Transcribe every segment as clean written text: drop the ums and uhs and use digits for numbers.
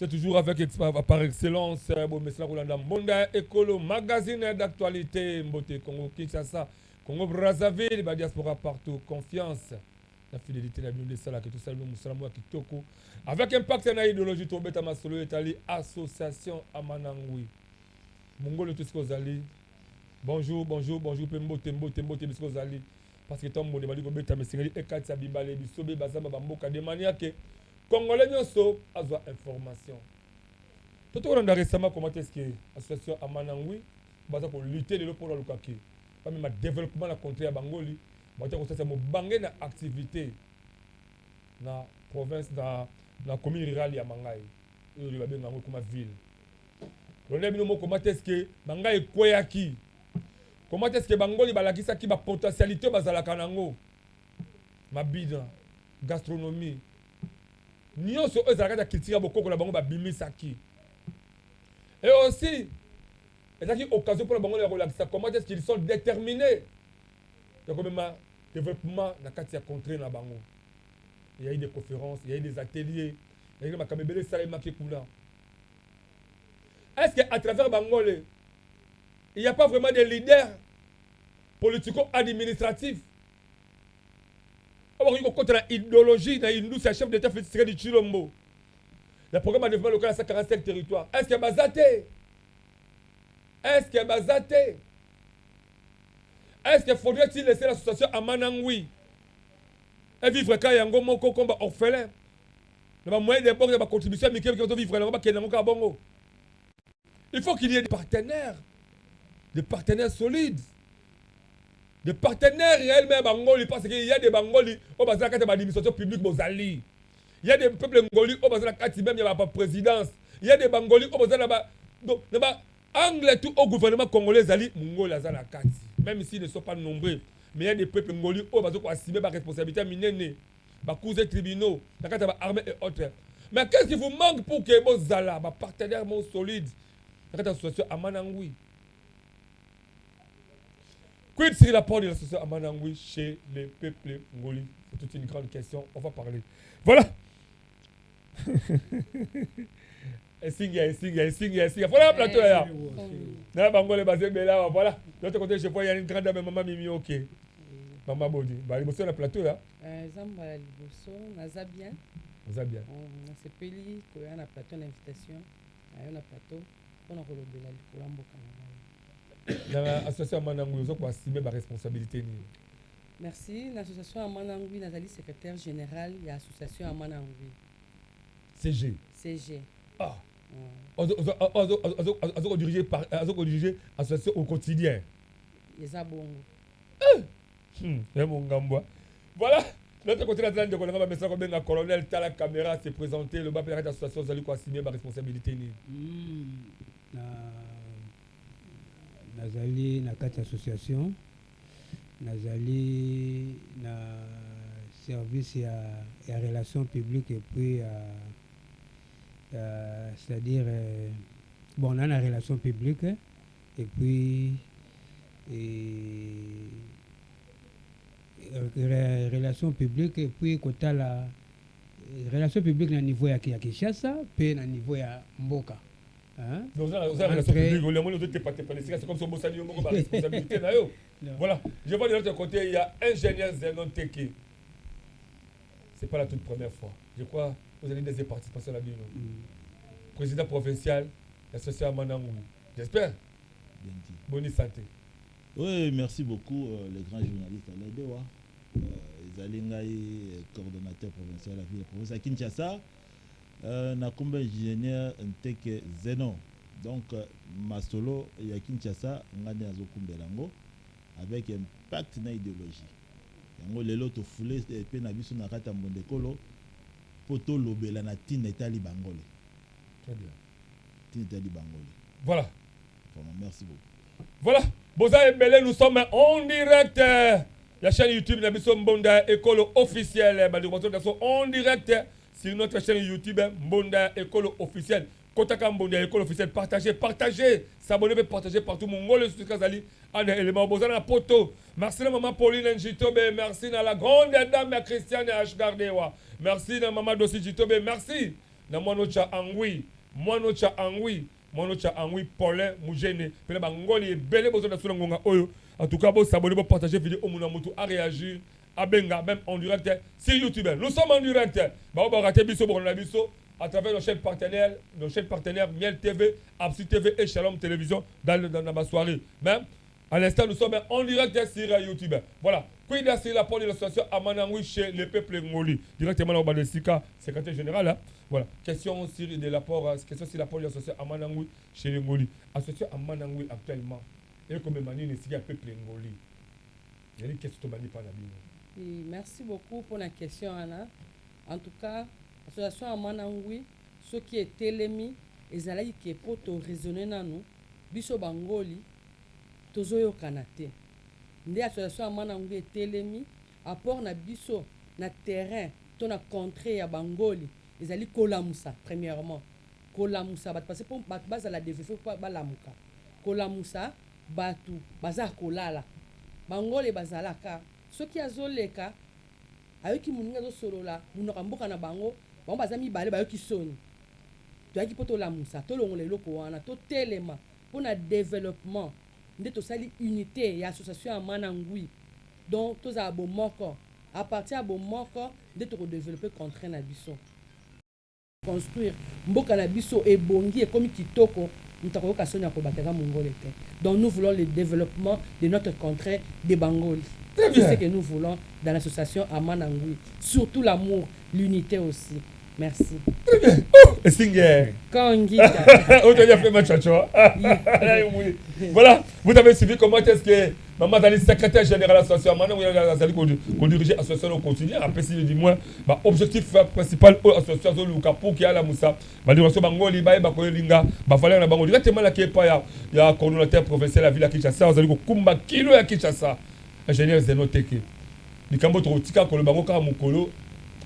C'est toujours avec par excellence bomesana kolanda Mbonda Ekolo, magazine d'actualité. Mbote Congo Kinshasa, Congo Brazzaville, ba diaspora partout. Confiance la fidélité na bino nde esalaka tosala bino mosala moko ya kitoko avec impact na idéologie. Tobeta masolo etali association Amanangui Mongolo. To esika ozali, bonjour, bonjour, bonjour mpe mbote, mbote, mbote bisika ozali, parce que ntango mbonde bali kobetama, esengeli ekati ya bibale, bisobe, bazamba, bamboka, de manière que Congolais nyonso azwa information. To tokolanda récemment comment est-ce que association Amanangui baza kolutter lelo mpona lukaki bamema développement na contrée ya Bangoli. Bauta kosalisa mobange na activité na province, na commune rurale ya Mangai, oyo babenga yango ekoma ville. Londe bino moko comment est-ce que Mangai ekweyaki, comment est-ce que Bangoli balakisaki bapotentialité oyo bazalaka nango, mabina, gastronomie, nyonso oyo ezalaka ya culture ya bokoko na bango babimisaki. Et aussi ezalaki occasion mpona bango ya kolakisa comment est-ce qu'ils sont déterminés ya komema développement na kati ya contrée na bango. Il y a eu des conférences, il y a eu des ateliers, il y a eu makambo ebele esalemaki kuna. Est-ce que à travers Bangole, il n'y a pas vraiment des leaders politico-administratifs oyo bakoki kokota na idéologie na indusi ya chef d'État Félix Tshisekedi Tshilombo, ya programme ya développement local ya 145 territoire? Est ce que baza te? Est ce que baza te? Est ce que faudrait-il laisser l'association Amanangui et vivre ka yango moko comme baorphelin na bamoyen de bord ya bacontribution ya mike mike, bazovivre yango, bakende yango kaka bongo? Il faut qu'il y ait des partenaires, des partenaires solides, des partenaires réellement Bangoli, parce qu'il y a des Bangoli oyo bazala kati ya baadministration publique bozali, il y a des peuples ngoli oyo bazala kati même ya baprésidence, il y a des Bangoli oyo bazala na ba angle tout au gouvernement congolais. Ezali mongoli aza na kati, même s'ils ne sont pas nombreux, mais il y a des peuples ngoli oyo bazo koassumer baresponsabilité ya minene, bacours et tribunaux, na kati ya baarmée et autres. Mais qu'est-ce qui vous manque pour que bozala bapartenaire mo solide na kati ya association Amanangui? Quid sur l'apport de l'association Amanangui chez les peuples ngoli? C'est toute une grande question. On va parler. Voilà. Esinga, esinga, esinga, esinga. Voilà plateau là. Na Bangole bazebela awa. Voilà. De l'autre côté, je vois il y a une grande dame, maman Mimi, OK. Maman Bodi. Ba liboso na plateau là. Eza mbala liboso, naza bien. Oza bien. Nasepeli koya na plateau, na invitation nayo na plateau mpona kolobela likolo ya mboka na ngai. Na association Amanangui, ozo ko assumer ba responsabilité nini? Merci. Na association ya Manangui, nazali secrétaire général ya association ya Manangui. CG. CG. Ah. Ozo ko diriger par ozo ko diriger association au quotidien. Eza bongo. Ya mongambwa. Voilà. De l'autre côté, la ndeko nanga bamesana kobenga colonel tala caméra, se présenter le bape ya association ozali koassumer ba responsabilité nini? Nazali na kati ya association, nazali na service ya relation publique et puis c'est-à-dire bon, na relation publique et puis relation publique et puis kotala relation publique na niveau ya Kinshasa mpe na niveau ya mboka, hein? Donc, oza relation publique, olemoni ozotepatepa na esika, c'est comme si obosani yo moko baresponsabilité na yo. Voilà. Je vois de l'autre côté, il y a ingénieur Zenon Teke. C'est pas la toute première fois. Je crois vous avez des participations à la bino. Président provincial, l'association Amanangui. J'espère. Bien dit. Bonne santé. Oui, merci beaucoup, le grand journaliste Alain Dewa. Ezali ngai coordonnateur provincial ya ville province ya Kinshasa, na kombo ingénieur Nteke Zeno. Donc masolo ya Kinshasa, ngai nde nazokumbela yango avec impact na idéologie. Yango lelo tofule mpe na biso na kati ya Mbondekolo mpo tolobela na ntina etali Bangole. Très bien. Ntina etali Bangole. Voilà. Vraiment, merci beaucoup. Voilà. Boza ebele, nous sommes en direct. La chaîne YouTube na biso Mbonda Ekolo officiel. Bandeko bazo en direct sur notre chaîne YouTube Mbonda Ekolo officiel. Kotaka Mbonda Ekolo officiel, partagez, partagez, s'abonner, partager partout. Mongol kazali un élément boza na poto. Merci na maman Pauline Njitobe, merci na la grande dame Christiane Ashgardewa. Merci na maman Dossi Jitobe, merci na mwana Angui. Mwana cha Angui, mwana cha Angui Paulin Mujene, pena bangoli ebele bozona sura ngonga oyo. En tout cas, bo s'abonner, bo partager vidéo omuna mutu a réagir, abenga même en direct sur YouTube. Nous sommes en direct. Ba ba rater biso bo biso à travers nos chaînes partenaires Miel TV, Absi TV et Shalom Télévision dans ma soirée. Même à l'instant, nous sommes en direct sur YouTube. Voilà. Quid sur la porte de l'association Amanangui chez le peuple Ngoli. Directement là au Balesika, secrétaire général. Hein. Voilà. Question sur de l'apport, question sur l'apport de l'association Amanangui chez les Ngoli. Association Amanangui actuellement. Et comme Mani, c'est le peuple Ngoli. Il y a une question de pas Oui, merci beaucoup pour la question, Anna. En tout cas, l'association Amanangui, ce qui est telemi, ezalaki ke po toraisonne nanu biso bangoli tozoyokana te. Nde association Amanangui etelemi, apport na biso na terrain to na contrée ya bangoli ezali kolamusa. Premièrement, kolamusa bato, parce que mpo bato bazala développé, po balamuka, kolamusa bato baza kolala. Bangoli bazalaka, soki azoleka, ayoki moninga azosolola monoko ya mboka na bango, bango baza mibale, bayoki soni. Toyaki mpo tolamusa, tolongola eloko wana, totelema mpo na développement. Nde tosali unité ya association ya Manangui. Donc tozala bomoko. À partir ya bomoko nde tokodéveloppe contrée na biso, construire mboka na biso ebongi, ekomi kitoko. Moto akoyoka soni ya kobata mongole te. Donc nous voulons le développement de notre contrée de Bangoli. Très C'est bien. ce que nous voulons dans l'association Amanangui, surtout l'amour, l'unité aussi. Merci. Très bien. Oh, Essinger. Kangita. Aujourd'hui, a fait ma chacho. Voilà, vous avez suivi comment est-ce que Maman Zali, secrétaire général de l'association, maintenant, vous allez diriger l'association au quotidien. Après, si du moins, bah, objectif principal de l'association, c'est pour qu'il y ait la Moussa. Bah, direction Bangoli, bah, bah, Linga, bah, fallait la Bangoli. Directement, là, qui est pas, il y a coordonnateur provincial de la ville à Kinshasa, vous allez Kumba Kilo à Kinshasa. Ingénieur Zeno Teke. Likambo tokotika koloba ngo kaka mokolo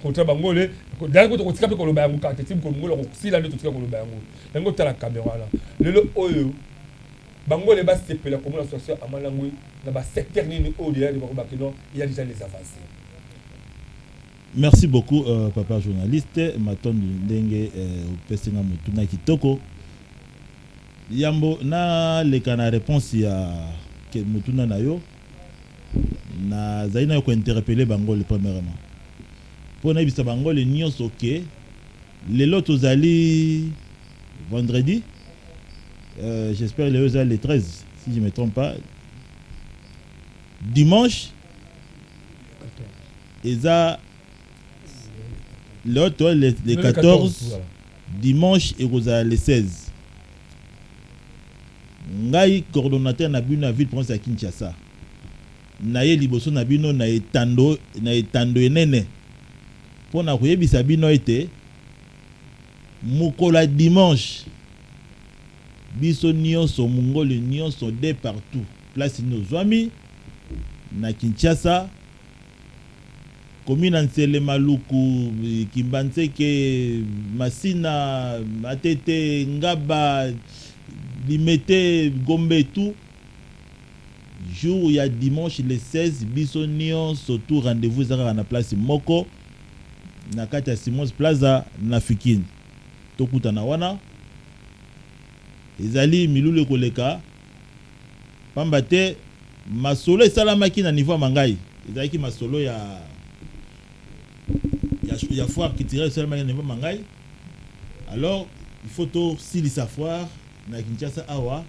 kotala bango le yango, tokotika mpe koloba yango kaka te ti mokolo mongolo kosila nde totika koloba yango. Yango tala caméra wana. Lelo oyo bango le basepela komona association Amanangwi na basecteur nini oyo deya bakobaki non, il y a déjà les avancées? Merci beaucoup, papa journaliste. Matondo ndenge opesi nga motuna kitoko. Yambo naleka na réponse ya motuna na yo, nazali na yo kointerpeller bango le premièrement mpo nayebisa bango le nyonso ke lelo tozali vendredi, j'espère lelo eza le 13 si je me trompe pas, dimanche eza lelo to le 14, voilà. Dimanche ekozala le 16. Ngai coordonnateur na bino ya ville province ya Kinshasa, naye liboso na bino na etando enene mpo na koyebisa bino ete mokolo ya dimanche, biso nyonso mongoli nyonso de partout place nini ozwami na Kinshasa, komi na Nsele, Maluku, Kimbanseke, Masina, Matete, Ngaba, Limete, Gombe, tout jour ya dimanche le 16, biso nyonso tout rendez-vous eza kaka na place moko na kati ya Simons Plaza na Fikine. Tokutana wana. Ezali milulu ekoleka pamba te. Masolo esalamaki na niveau ya Mangai, ezalaki masolo ya foire culturelle esalamaki na niveau ya Mangai. Alors il faut tosilisa foire na Kinshasa awa,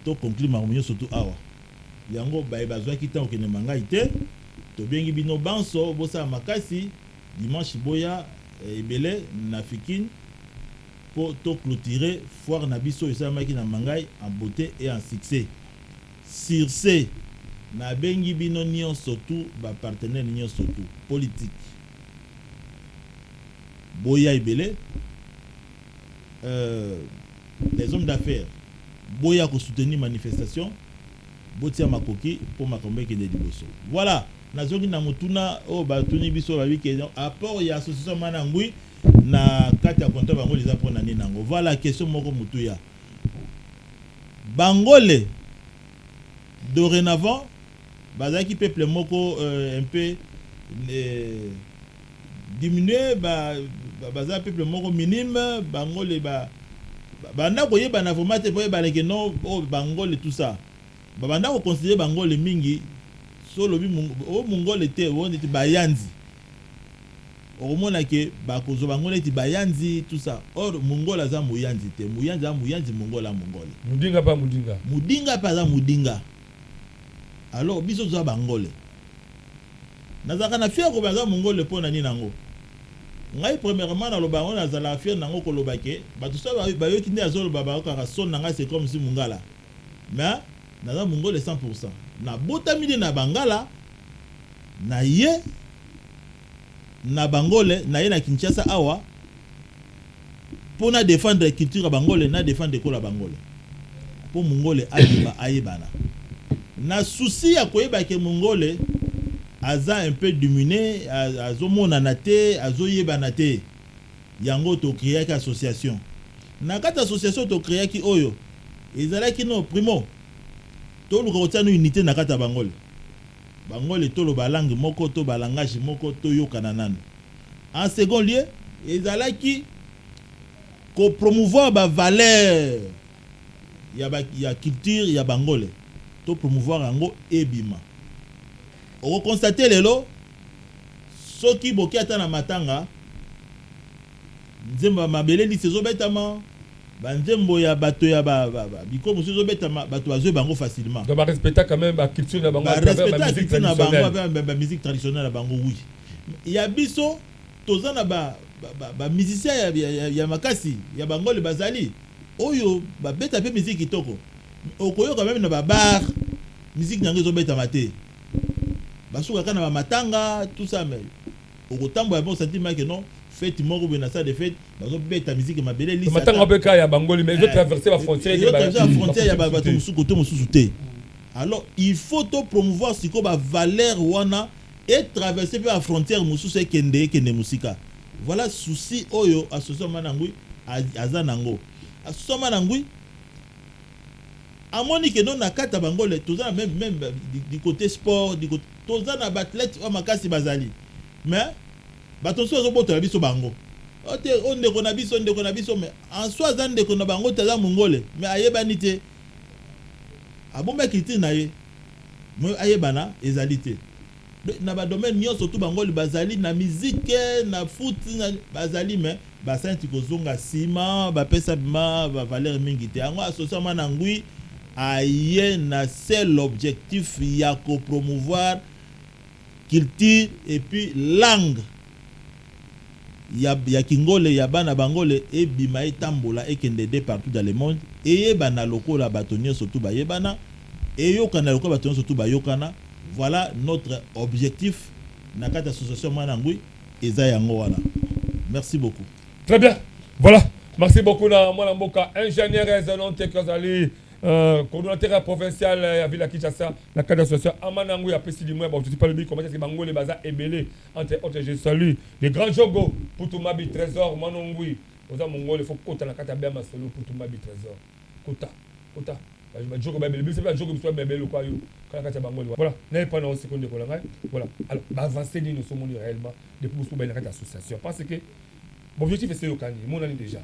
toconclure makambo nyonso tu awa. Yango baye bazwaki ntango kokende Mangai te, tobengi bino banso bosala makasi dimanche, boya ebele na Fikine mpo toclôturer foire na biso esalamaki na Mangai en beauté et en succès. Sur ce, nabengi bino nyonso tu, bapartenaire nyonso tu politique, boya ebele, les hommes d'affaires, boya kosoutenir manifestation, botia makoki mpo makambo ekende liboso. Voilà, nazongi na motuna oyo batuni biso. Babi ke apport ya association Mana Ngwi na kati ya contrée bango eza mpona nini yango? Voilà, question moko motuya. Bangole dorénavant bazalaki peuple moko un peu diminué, baza peuple moko minime. Bangole ba Banda koyebana vraiment te, po oyebana ke non, oyo bangole, tout ça. Babanda koconsidérer bangole mingi. So olobi oyo mongole te, oyo neti bayanzi, okomona ke bakozwa bango neti bayanzi, tout ça. Or mongole aza moyanzi te. Moyanzi aza moyanzi, mongole aza mongole. Mudinga mpa mudinga. Mudinga mpe aza mudinga. Alors biso toza bangole. Nazalaka na fier koba aza mongole. Mpo na nini yango? Ngai premièrement naloba yango, nazalaka fier nango koloba ke bato so bayoki nde azoloba, bayokaka son na ngai, c'est comme si mongala, mais naza mongole 100. Nabotami nde na bangala na ye na bangole na ye na Kinshasa awa, mpo na défendre culture ya bangole, na défendre ekolo ya bangole, mpo mongole ayeba, ayebana. Na souci ya koyeba ke mongole aza un peu diminué, azomonana te, azoyebana te, yango tocréaki association. Na kati ya association tocréaki oyo ezalaki no primo, toluka kotia no unité na kati ya bangole. Bangole toloba langue moko to balangage moko, toyokana nano. En second lieu, ezalaki kopromouvoir bavaleur ya culture ya bangole, to promouvoir yango ebima. Okoconstate lelo, soki boki ata na matanga, nzembo ya mabele lisi ezobetama, banzembo ya bato ya bikolo mosusu ezobetama, bato bazwi bango facilement. Donc barespecta quand même baculture na bango. Barespecta culture na bango, bamusique traditionnelle na bango. Oui, ya biso toza na bamusicien ya makasi ya bangole, bazali oyo babeta mpe musique kitoko. Okoyoka même na babar, musique nango ezobetama te, basukaka na bamatanga, tout ça. Mais okotambola mpe osentiment ke non, fête moko boye, na salle de fête, bazobeta musique mabele. Matanga mpe ka ya bangoli, mais ezotraverse bafrontière. Ezotraverse bafrontière ya bato mosusu, kote mosusu te. Alors il faut to promouvoir sikoyo bavaleur wana, etraverse mpe bafrontière mosusu, ekende, ekende mosika. Voilà souci oyo association Mana Ngwi aza nango. Association Mana Ngwi amoni ke no, na kati ya bangole toza na même du côté sport, du côté toza na baathlète oyo makasi bazali, mais bato mosusu bazobotola biso bango o te, o ndeko na biso, ndeko na biso. Mais en soi aza ndeko na bango te, aza mongole, mais ayebani te, abomba culture na ye, mais ayebana ezali te. Na badomaine nyonso tu bangoli bazali, na musique, na foot na, bazali, mais basali ti kozonga nsima, bapesa bima bavaleur mingi te. Yango association Mana Ngwi aye na seul objectif ya kopromouvoir culture et puis langue ya kingole ya bana bangole, ebima, etambola, ekende de partout dans le monde, eyebana lokola bato nyonso tu bayebana, eyokana lokola bato nyonso tu bayokana. Voilà notre objectif na kati ya association Mwana Ngwi, eza yango wana. Merci beaucoup. Très bien, voilà, merci beaucoup na mwana mboka ingénieur Zenon Tekozali, coordonnateur provincial ya ville ya Kinshasa na cadre association Amanangu ya pesi limwe. Bon, je suis pas le comment est-ce que bangole baza ebele. Entre autres, je salue les grands jogo Putumabi Trésor Manongui, oza mongole, faut kota na kati ya bema solo Putumabi Trésor, kota kota bajogo babele biso, bajogo biso babele kwa yo kala kati ya bangole. Voilà, naye pas na seconde kola ngai. Voilà, alors baavancé nini osomoni réellement depuis boso baye na kati ya association? Parce que objectif ese yokani, emonani déjà.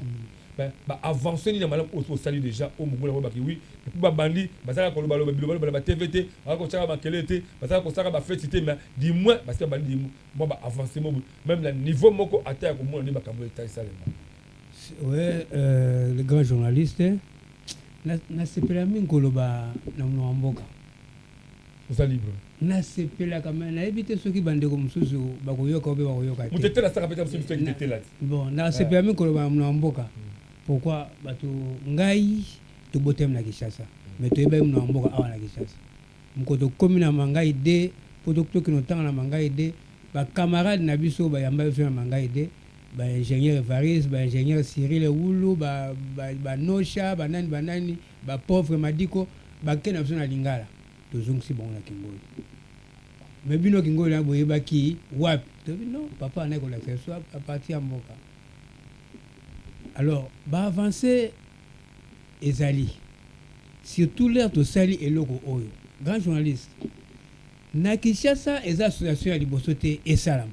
Baavancé nini ya malamu oyo osali déjà, oyo mongole yango baki? Oui, et puis babandi bazalaka kolobaloba bilobaloba na batv te, bazalaka kotiaka makele te, bazalaka kosaka bafeti te, mais du moins parce que babandi mwa baavancé mo même na niveau moko ata ya komona nde makambo eta esalema. Ouais, le grand journaliste, nasepela mingi koloba na monoko ya mboka. Oza libre. Nasepelaka, me nayebi te soki bandeko mosusu bakoyoka obe bakoyoka te. Moto etela asaka mpe biso, biso etetela ti. Bon, nasepela mingi koloba na monoko ya mboka. Pourquoi? Bato ngai tobotami na Kinshasa, mais toyebaki monoko ya mboka awa na Kinshasa. Moko tokómi na Mangai de mpo tokende otanga na Mangai de, bacamarade na biso bayamba biso na Mangai de, baingénieur Evariste, baingénieur Cyril Wulu, banosha, banani banani, bapauvre Madiko, bake na biso na lingala, tozongisi bango na kingoli. Mais bino kingoli na boyebaki wapi? Toyebi non, papa anayi kolakisa biso à partir ya mboka. Alors baavancé ezali surtout l'heure tosali eloko oyo, grand journaliste, na Kinshasa eza association ya liboso te esalama.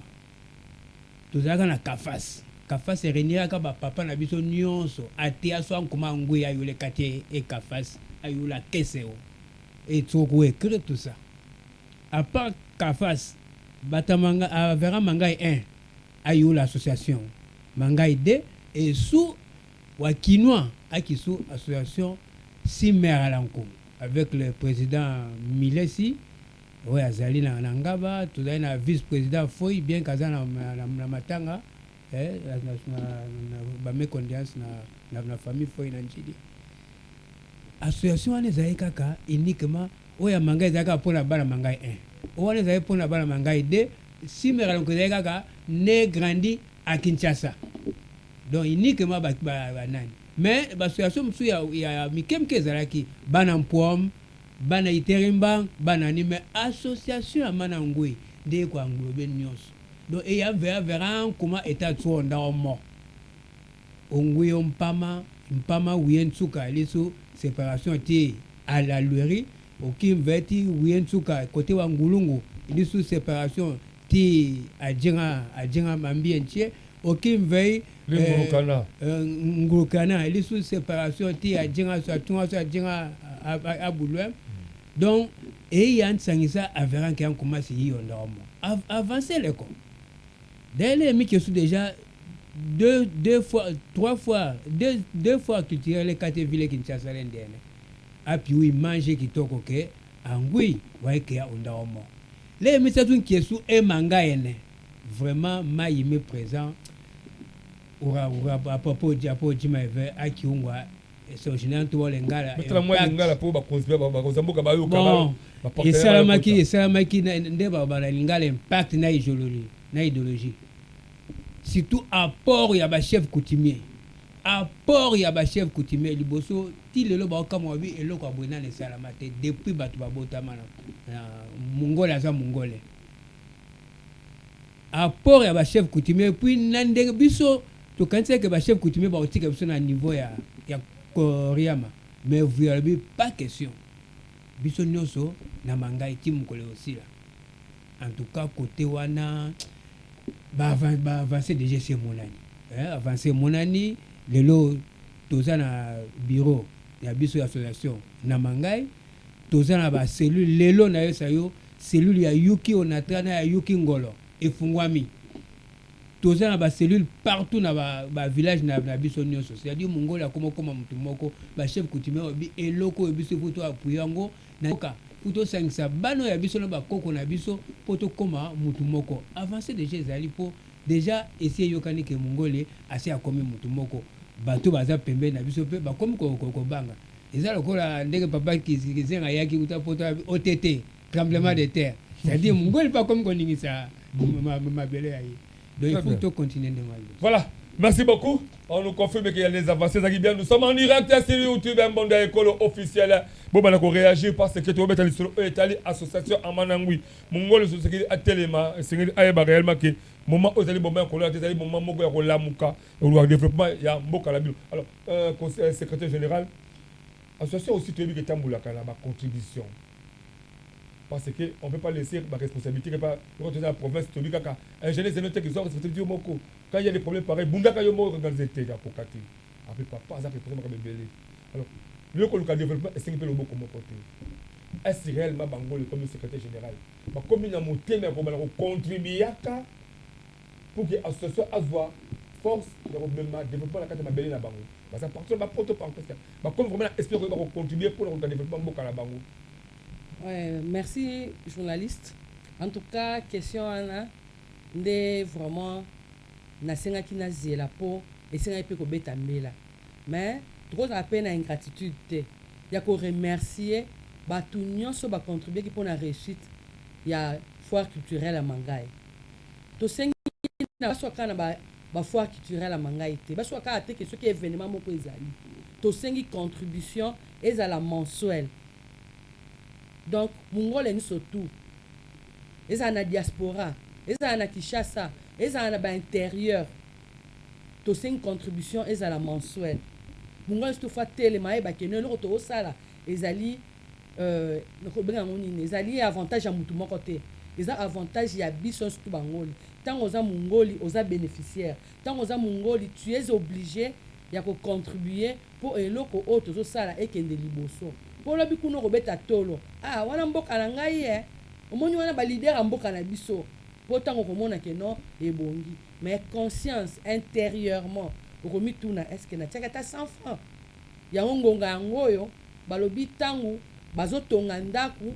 Tozalaka na Kafas. Kafas eréuniraka bapapa na biso nyonso, ateya so ankoma ngwi ayula kati e Kafas, ayula kese o et tsoku écrire tout ça. À part Kafas, batamanga avera Mangai 1 ayula association Mangai 2 et sous wakinois akisu association Simer Alanko avec le président Milesi oyo azali na Ngaba. Tozali na vice président Foi, bien qu'aza na matanga, na bames condoléances na famille Foi na Njili. Association wana ezali kaka uniquement oyo ya Mangai, ezali kaka mpona bana Mangai 1. Oyo wana ezali mpona bana Mangai 2. Simer Alanko ezali kaka né, grandi à Kinshasa, donc uniquement banani. Mais baassociation mosusu ya mike mike ezalaki bana Mpwom, bana Iterimba, bana nini, mais association ya Mana Ngwi nde ekoenglober nyonso. Donc eya vera vera nkuma eta tso nda omo ongwi yo mpama mpama wuye ntsuka liso séparation ti à la Lueri, okimve ti wuye ntsuka côté wa Ngulungu liso séparation ti adjenga mambi ntie okimvei. Ngulukana. Ngulukana liso séparation ti adjenga so atunga so adjenga abulwe. Donc eya nsangisa avera nke yankomasi yiyo ndaomo avancer leko. D'ailleurs, les qui déjà deux fois, trois fois, deux fois culturel les quatre villes Kinshasa ndene api wi mange kitoko ke angui waike ya ondaomo le misatu nkiesu e manga ene vraiment mayime présent ura ura apopo apo jima eve akiungwa so général to lingala. Betala mwa lingala mpo bakonzi mboka bayoka. Bon, esalamaki nde bana lingala, impact na idéologie, surtout apport ya bachef coutumier, apport ya bachef coutumier liboso ti lelo baokamwa bi eloko ya boye nano esalama te depuis bato babotama na mongole aza mongole. Apport ya bachef coutumier, puis na ndenge biso tokanisi eke bachef coutumier bakotika biso na niveau ya koriama, mais vuya alobi pas question, biso nyonso na Mangai ti mokolo osila. En tout cas, côté wana baavance déjà, esi emonani avance emonani. Lelo toza na bureau ya biso ya association na Mangai, toza na bacellule. Lelo nayesa yo, cellule ya Yuki Onatra na ya Yuki Ngolo efungwami. Toza na bacellule partout na bavillage na biso nyonso, c'est-à-dire mongoli akoma okoma motu moko. Bachef coutumier obi eloko oyo biso faut toappuyer yango na faut tosangisa bana oyo ya biso na bakoko na biso mpo tokóma motu moko. Avance déjà ezali mpo déjà esi eyokani ke mongoli asi akomi motu moko. Bato baza pembeni na biso mpe bakomi kobanga. Eza lokola ndenge papa Kizenga ayaki kuta poto ott, tremblement de terre, c'est-à-dire mongoli mpe akomi koningisa mabele ya ye. Donc il faut tout continuer ndenge wana. Voilà. Merci beaucoup. On nous confirme qu'il y a les avancées qui bien. Nous sommes en direct sur YouTube, Mbonda École officielle. Bon, bah, on réagir parce que tu vas mettre sur association Amanangui. Mongol, c'est ce qui est telema, c'est réellement que moment où ezali moment ya kolela te, ezali moment moko ya kolamuka, ya développement ya mboka na bino. Alors, secrétaire général, association aussi toyebi ke etambolaka na bacontribution, parce que on peut pas laisser ma responsabilité que pas toza na province, toyebi kaka ingénieur zeno te kezwa responsabilité moko. Quand il y a des problèmes pareils, bundaka yo moko, organiser te, akoka te, ape papa aza représente makambo ebele. Alors lelo koluka développement esengi mpe loboko moko te. Est-ce réellement bango, comme secrétaire général, bakomi na motema ya kobanda kocontribuaka pour que association azwa force ya komema développement na kati ya mabele na bango? Baza partout, bapoto partout, bakomi vraiment na esprit koyeba kocontribue mpona koluka développement mboka na bango? Ouais, merci journaliste. En tout cas, question wana nde vraiment nasengaki nazela mpo esengaki mpe kobeta mbela, mais tokozala mpe na ingratitude te ya koremercier bato nyonso bacontribuaki mpona réussite ya foire culturelle ya Mangai. Tosengi baswa kaka na bafoire culturelle ya Mangai te, baswa kaka te ke soki événement moko ezali. Tosengi contribution ezala mensuelle. Donc mongole nyonso tout, ezala na diaspora, ezala na Kinshasa, ezala na baintérieur, tosengi contribution ezala mensuelle. Mongole nyonso tofa telema, ayeba kende eloko tokosala ezali, kobenga yango nini, ezali avantage ya mutu moko te. Eza avantage ya biso nyonso tu bangoli. Ntango oza mongoli, oza bénéficiaire. Ntango oza mongoli, tu es obligé ya kocontribuer mpo eloko oyo tozosala ekende liboso. Mpo olobi kuna okobeta tolo, ah, wana mboka na ngai ye, omoni wana baleader ya mboka na biso. Mpo ntango okomona ke non, ebongi, mais conscience intérieurement okomituna: est ce que natiaki ata 100 francs yango? Ngonga yango oyo balobi, ntango bazotonga ndako,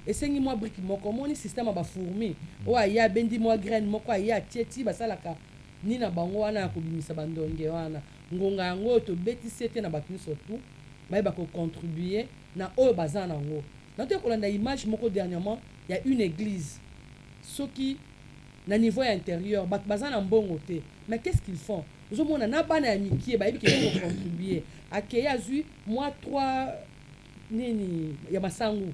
esengi mwa brique moko. Omoni système ya bafourmi oyo aye abendi mwa graine moko, aye atie ti basalaka nini na bango wana ya kobimisa bandonge wana. Ngonga yango oyo tobetisi ete na bato nyonso tu bayeba kocontribuer na oyo baza nango. Natoki kolanda image moko dernièrement ya une église. Soki na niveau ya intérieur bato baza na mbongo te, mais qu'est-ce qu'ils font? Ozomona na bana ya mike bayebi ke kocontribuer, akei azwi mwa 3 nini ya masangu,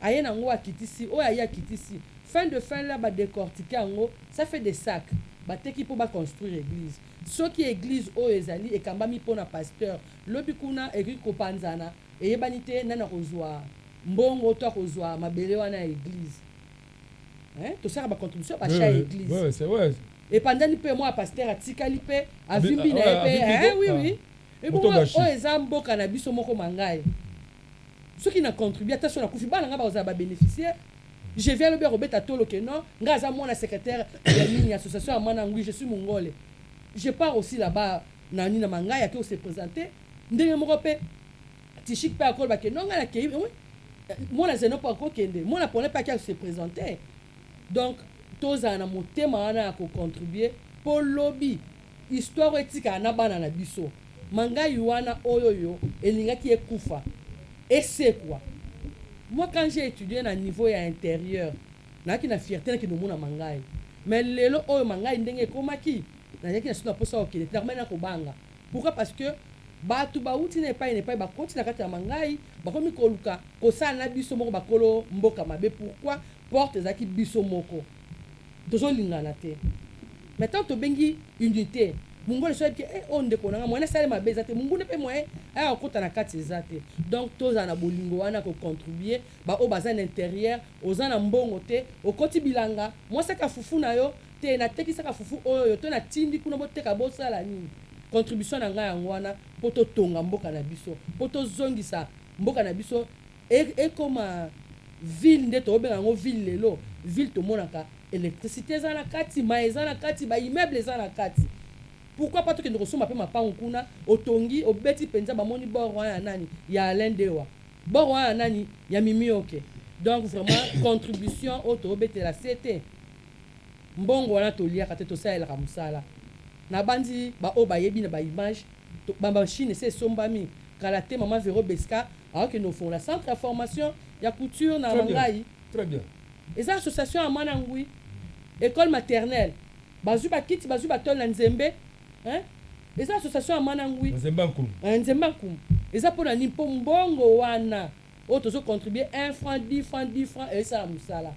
aye nango, akitisi oyo, aye akitisi. Fin de fin la, badécortique yango, ça fait des sacs, bateki mpo baconstruire église. Soki église oyo ezali ekambami mpona pasteur, lobi kuna ekoki kopanzana, eyebani te nani akozwa mbongo to akozwa mabele wana ya église. Tosalaka bacontribution, bacha ya église. Ouais, c'est vrai. Epandani mpe, mwa pasteur atikali mpe avimbi na ye mpe. Oui, ebongo oyo eza mboka na biso moko Mangai. Soki na contribue, ata so nakufi, bana nga bakozala babénéficiaire. Je viens lobi akobeta tolo ke non, nga aza mwana secrétaire ya nini, association ya Mwana Ngwi, je suis mongole, je pars aussi là-bas na nini na Mangai, ake ose présenter ndenge moko mpe Tishik mpe akoloba ke non, nga nakei. Oui, mwana Zeno mpo akokende, mwana Pone mpe ake se présenter. Donc tozala na motema wana ya kocontribuer mpo lobi histoire oyo etikala na bana na biso. Mangai wana oyo oyo elingaki ekufa, esekwa. Moi, quand j'ai étudié na niveau ya intérieur, nayaki na fierté nakende omona Mangai. Mais lelo oyo Mangai ndenge ekomaki, nazalaki na soki na mposa kokende te, nakomai na kobanga. Pourquoi? Parce que bato bauti na epai na epai, bakoti na kati ya Mangai, bakomi koluka kosala na biso moko bakolo mboka mabe. Pourquoi? Porte ezalaki biso moko tozolingana te. Mais tant tobengi unité, mongole so ayebi ke oyo ndeko na nga, moyen asala mabe eza te. Monguna mpe moyen aya kokota na kati eza te. Donc tozala na bolingo wana, kocontribuer. Baoyo baza na intérieur, oza na mbongo te, okoti bilanga, mwasaka fufu na yo te, natekisaka fufu oyo oyo to natindi kuna, boteka, bosala nini. Contribution na ngai yango wana mpo totonga mboka na biso, mpo tozongisa mboka na biso ekoma ville nde tokobenga yango ville. Lelo ville tomonaka électricité eza na kati, mai eza na kati, baimmeuble eza na kati. Pourquoi pas tokende kosomba mpe mapango kuna? Otongi, obeti mpenza, bamoni bord wana ya nani? Ya Alain Dewa. Bord wana ya nani? Ya Mimi Oke. Donc vraiment, contribution oyo toobetela se te, mbongo wana toliaka te, tosalelaka mosala. Nabandi baoyo bayebi na baimage, bamachine ese esombami kala te. Mama Vero Beska aokende ofongola centre ya formation ya couture na Mangai. Très bien. Eza association ya Mwana Ngwi. École maternelle bazwi bakiti, bazwi batole na Nzembe, hein? Eza association ya Mwana Ngwi. Nzembe Nkumu. Nzembe Nkumu. Eza mpona nini? Mpo mbongo wana oyo tozocontribue, 1 franc, 10 franc, 10 franc, esala mosala.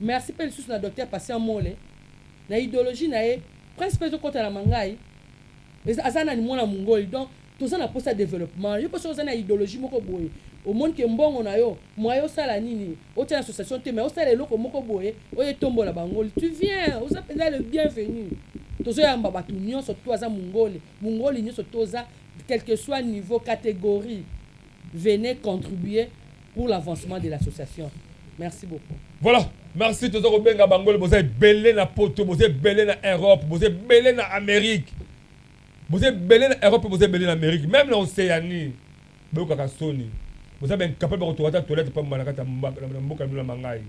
Merci mpe lisusu na docteur Patient Mole na idéologie na ye. Prince mpe ezokɔta na Mangai, aza nani? Mwana mongoli. Donc toza na posa développement. Yo mpo soki oza na idéologie moko boye, omoni ke mbongo na yo moye osala nini, otia na association te, mais osala eloko moko boye oyo etombola bangoli, tu viens, oza mpenza le bienvenu. Tozoyamba bato nyonso to aza mongoli, mongoli nyonso toza, quel que soit niveau, catégorie, venez contribuer pour l'avancement de l'association. Merci beaucoup. Voilà, merci. Toza kobenga bangoli. Boza ebele na Poto, boza ebele na Europe, boza ebele na Amérique, boza ebele na Europe, boza ebele na Amérique, même na Océanie. Boyokaka soni, boza baincapable bakotoka ata toilette pamba na kati ya mboka bino na Mangai.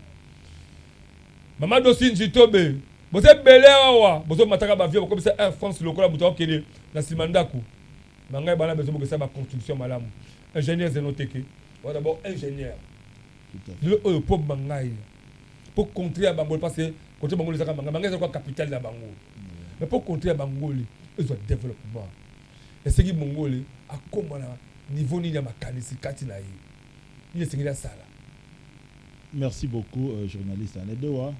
Mama Dosi Njitobe, boza ebele awa, bozomataka bavie, bokomisa Air France lokola moto akokende na nsima ndako. Mangai bana bezobokesa baconstruction malamu. Ingénieur Zeno Teke wa, d'abord ingénieur lelo oyo mpo Mangai, mpo contrée ya Bangoli, parce que contrée Bangoli ezaka Mangai. Mangai eza kwa capitale na bango, mais mpo contrée ya Bangoli ezwa développement, esengeli mongoli akóma na niveau nini ya makanisi kati na ye? Nini esengeli asala? Merci beaucoup, journaliste Anedewa.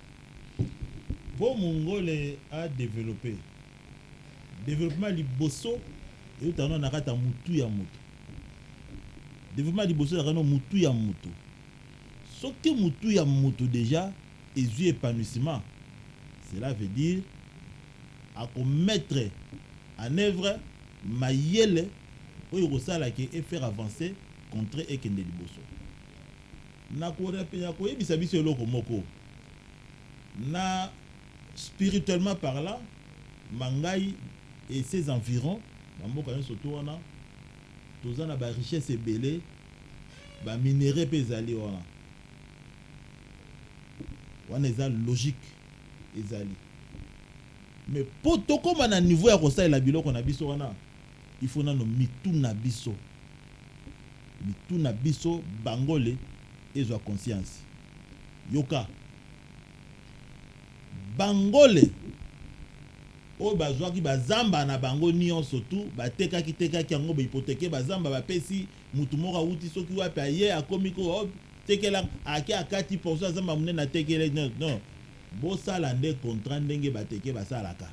Po mongole a développé, développement liboso eutaka na kati ya mutu ya moto. Développement liboso ezalaka no mutu ya moto. Soki mutu ya moto déjà Ezwi épanouissement, cela veut dire akomettre en œuvre mayele oyo ekosalaka efaire avancer contrée, ekende liboso. Na koyebisa biso eloko moko na spirituellement parlant, Mangai et ses environs, bamboka nyonso to wana, toza na barichesse ebele, baminerais mpe ezali wana. Wana eza logique, ezali. Mais mpo tokóma na niveau ya kosalela biloko na biso wana, il faut nano mitu na biso, mitu na biso bangole ezwa conscience. Yoka, bangole oyo bazwaki bazamba na bango nyonso tu, batekaki tekaki yango, bahypothéquer bazamba, bapesi mutu moko awuti soki wapi, aye akomi ko tekela, ake akati portion ya zamba monene, atekele. Non, non, bosala nde contrat ndenge bateke basalaka.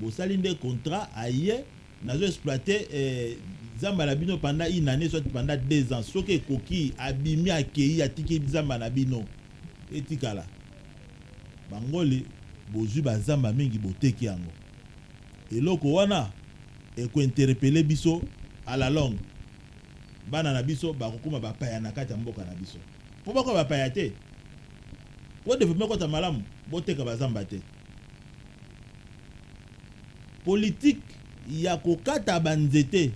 Bosali nde contrat, aye nazo exploiter zamba na bino pendant une année, soit pendant 2 ans. Soki ekoki, abimi, akei, atiki zamba na bino etikala. Bangoli bozwi bazamba mingi, boteki yango. Eloko wana ekointerpeller biso à la longue. Bana na biso bakokóma bapaya na kati ya mboka na biso. Mpo bakoma bapaya te, po développement ekota malamu, boteka bazamba te. Politique ya kokata banzete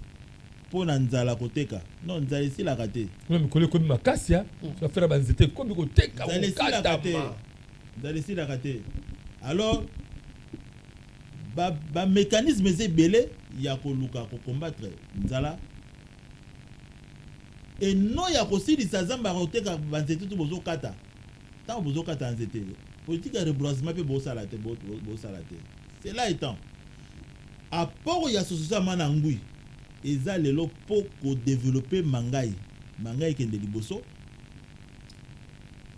mpo na nzala, koteka, non, nzala esilaka te. Kuna mikolo ekomi makasi ya affaire banzete ekomi koteka. Nzala esilaka te. Kokatama. Nzala esilaka te. Alors bamécanisme ba eza ebele ya koluka kocombattre nzala eno ya kosilisa zamba ya koteka banzete to bozokata. Ntango bozokata nzete, politique ya reboisement mpe bosala te, bosala te. Cela étant, apport ya association ya Mana Ngwi eza lelo mpo kodévelopper Mangai. Mangai ekende liboso.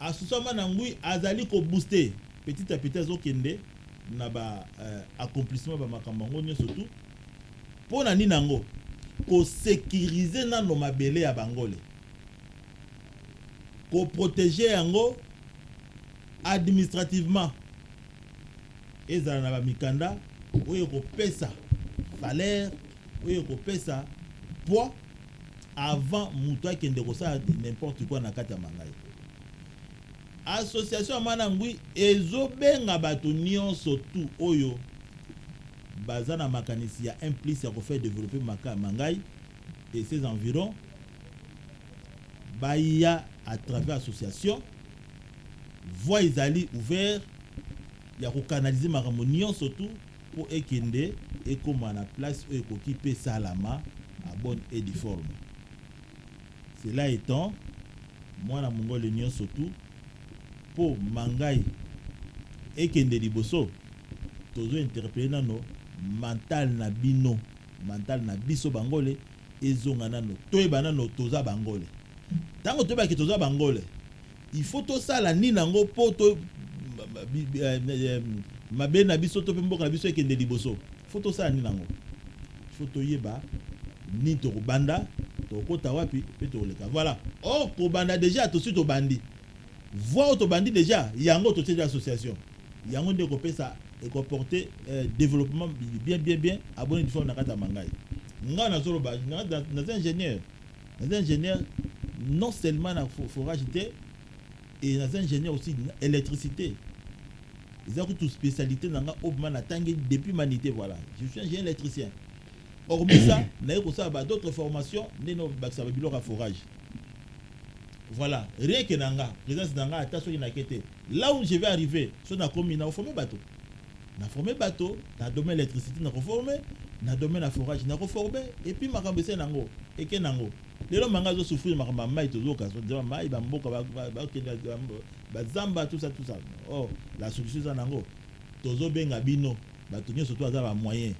Association ya Mana Ngwi azali kobooster petit à petit, azokende na ba accomplissement, bamakambo yango nyonso tu. Mpo na nini yango? Kosécuriser nano mabele ya bangole, koprotéger yango administrativement, ezala na bamikanda oyo ekopesa valeur, oyo ekopesa poids, avant moto akende kosala n'importe quoi na kati ya Mangai. Association ya Mana Ngwi ezobenga bato nyonso tu oyo baza na makanisi ya un plus ya kofaire développer Mangai et ses environs, baya à travers association. Voie ezali ouvert ya kocanaliser makambo nyonso tu mpo ekende ekóma na place oyo ekoki mpe esalama à bonne et due forme. Cela étant, mwana mongole nyonso tu, mpo Mangai ekende liboso, tozo interpeller nano mental na bino, mental na biso bangole ezonga nano. Toyeba nano toza bangole. Ntango toyebaki toza bangole, il faut tosala nini yango mpo to mabe na biso to mpe mboka na biso ekende liboso? Faut tosala nini yango? Faut toyeba nini tokobanda, tokokota wapi mpe tokoleka. Voilà. Or kobanda déjà, tosi tobandi voie oyo tobandi déjà yango, totie déjà association yango nde ekopesa, ekoporter développement bien bien bien à bonne forme na kati ya Mangai. Ngai nazoloba, naza ingénieur, naza ingénieur non seulement na forage te, et naza ingénieur aussi na électricité. Eza kutu spécialité na nga oyo vraiment natangi depuis humanité. Voilà, je suis ingénieur électricien. Hormis ça, naye kosala ba d'autres formations ndenge bakisaka babiloko ya forage. Voilà, rien que na nga présence na nga, ata soki nake te, là où je vais arriver, so nakomi na koformer bato, na former bato na domaine électricité, na koformer na domaine ya forage, na koformer. Et puis makambo ese nango eke nango. Lelo Manga azosouffrir makambo ya mai, tozoka nzema mai, bamboka bakende bazamba, tout ça, tout ça. Oh, la solution eza nango. Tozobenga bino bato nyonso to aza bamoyen,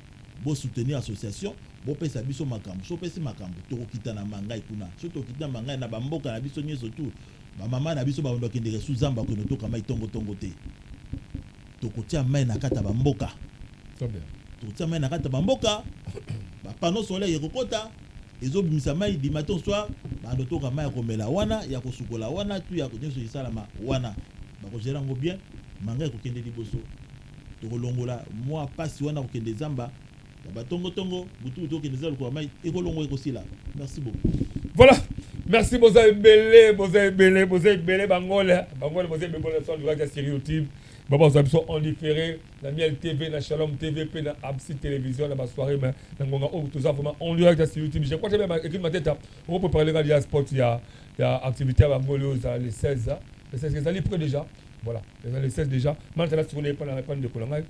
bosoutenir association, bopesa biso makambo. So opesi makambo, tokokita na Mangai kuna. So tokita na Mangai, na bamboka na biso nyonso tu, bamama na biso babando bakendeke su zamba kokende toka mai tongotongo te. Tokotia mai na kati ya bamboka, tokotia mai na kati ya bamboka. Bapanneau solaire ekokota, ezobimisa mai du matin au soir. Bando toka mai ya komela wana, ya kosukola wana, tu ya nyonso esalama wana. Bakogérer yango bien, Mangai ekokende liboso. Tokolongola mwa pasi wana, kokende zamba ya batongotongo, butu butu okende zamba lokola mai ekolongwa, ekosila. Merci beaucoup. Voilà, merci. Boza ebele, boza ebele, boza ebele. Bangole, bangole, boza ebele. Bona so nduraki sur YouTube, babazwa biso en différé na Miel TV, na Shalom TV mpe na Absi Télévision na basoirée. Mais na ngonga oyo toza vraiment en direct sur YouTube. Je crois que même écrit ma tête okopréparer nga dia sport ya activité ya bangole oyo ezala le 16. Le 16 ezali près déjà. Voilà, ezali le 16 déjà. Maintenant sikoyo epa ndeko na ngai,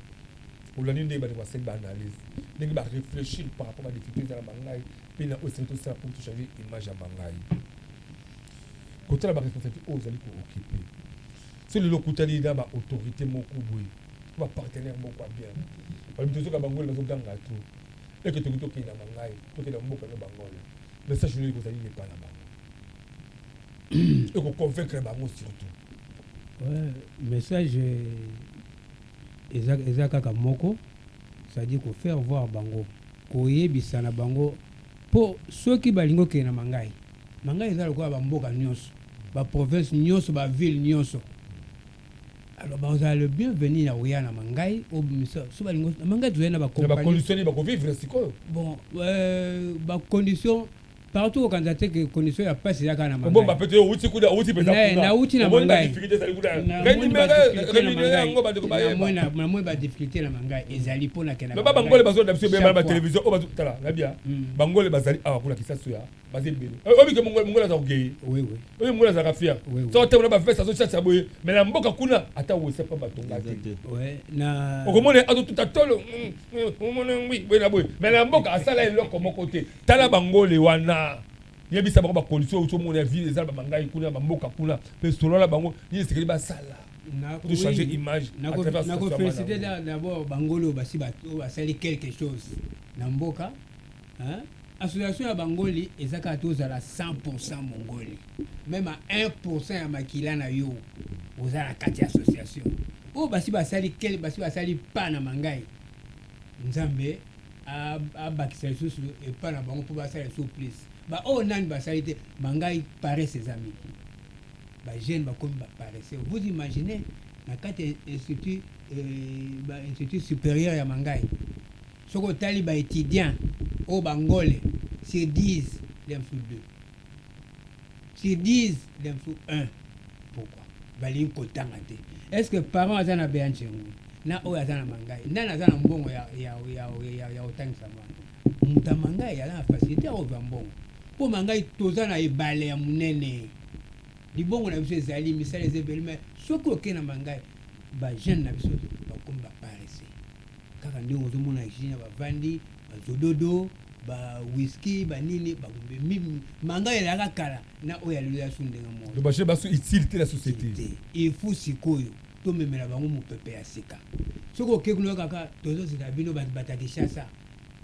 olandi ndenge bato basali baanalyse, ndenge baréfléchir par rapport badifficulté ezala Mangai mpe na oyo esengeli tosala pour tochanger image ya Mangai. Kotala baresponsabilité oyo ozali kooccuper, so lelo okutani na baautorité moko boye, bapartenaire moko ya bien, balobi tozoka bangole bazoganga to eke toki tokende na Mangai, tokende na mboka no bangole, message oyo ekozali nepa na bango, ekoconvaincre bango surtout? Ouais, message eza kaka moko, c'est-à-dire kofaire voir bango, koyebisa na bango mpo soki balingi okende na Mangai, Mangai eza lokola bamboka nyonso, baprovince nyonso, baville nyonso. Alors bazala le bienvenu na koya na Mangai. Obimisa so balingi na Mangai, tozali na bacondition nini bakovivre sikoyo? Bon, bacondition partout, kokanisa te ke condition ya pasi eza kaka na Mangai. Pe te outi kuna, outi mpenza. Nauti na Mangai. Namoni badifficulté na Mangai ezali mpona kenda. Bangole bazolanda biso ebele na batelevizio oyo. Tala na bia, bangole bazali awa kuna Kisasu ya baza ebele. Oyebi ke mongole aza kokei, oyo mongole azalaka fier soki otemona baveste, azochacha boye. Mais na mboka kuna, ata wese mpa batonga te, okomona azotuta tolo, omona ngwi boye na boye, mais na mboka asala eloko moko te. Tala bangole wana, yebisa bango bacondition oyo omona ya ville eza na bamangai kuna, bamboka kuna, mpe solola bango nini esekeli basala pour changer image. Nakofélicité d'abord bangoli oyo basi oyo basali quelque chose na mboka. Association ya bangoli eza kaka tozala 100 mongoli, même à 1 ya makila na yo oza na kati ya association. Oyo basi basali, basi basali pa na Mangai, Nzambe abakisa lisusu epa na bango mpo basala lisusu plus. Baoyo nani basali te, Mangai paresse eza mingi, bajeune bakomi baparesse. Vous imaginez, na kati ya institut, bainstitut supérieur ya Mangai, soki otali baétudiant oyo bangole, sur 10 lemsu 2, sur 10 lemsu 1. Pourquoi balingi kotanga te? Est ce que parent aza na beya ncengu na oyo aza na Mangai, nani aza na mbongo ya kotangisa mwana? Moto ya Mangai aza na facilité ya kozwa mbongo, mpo Mangai toza na ebale ya monene, libongo na biso ezali, misala eza ebele. Mais soki okei na Mangai, bajeune na biso bakomi baparesse, kaka ndenge ozomona na bavandi bazododo, bawiski, banini. Mangai ezalaka kala na oyo ya lelo ya su ndenge moko. Bajeune baso utile te la société. Il faut sikoyo tomemela bango mopepe ya sika. Soki okei kuna, kaka tozozela bino bato bata Kinshasa,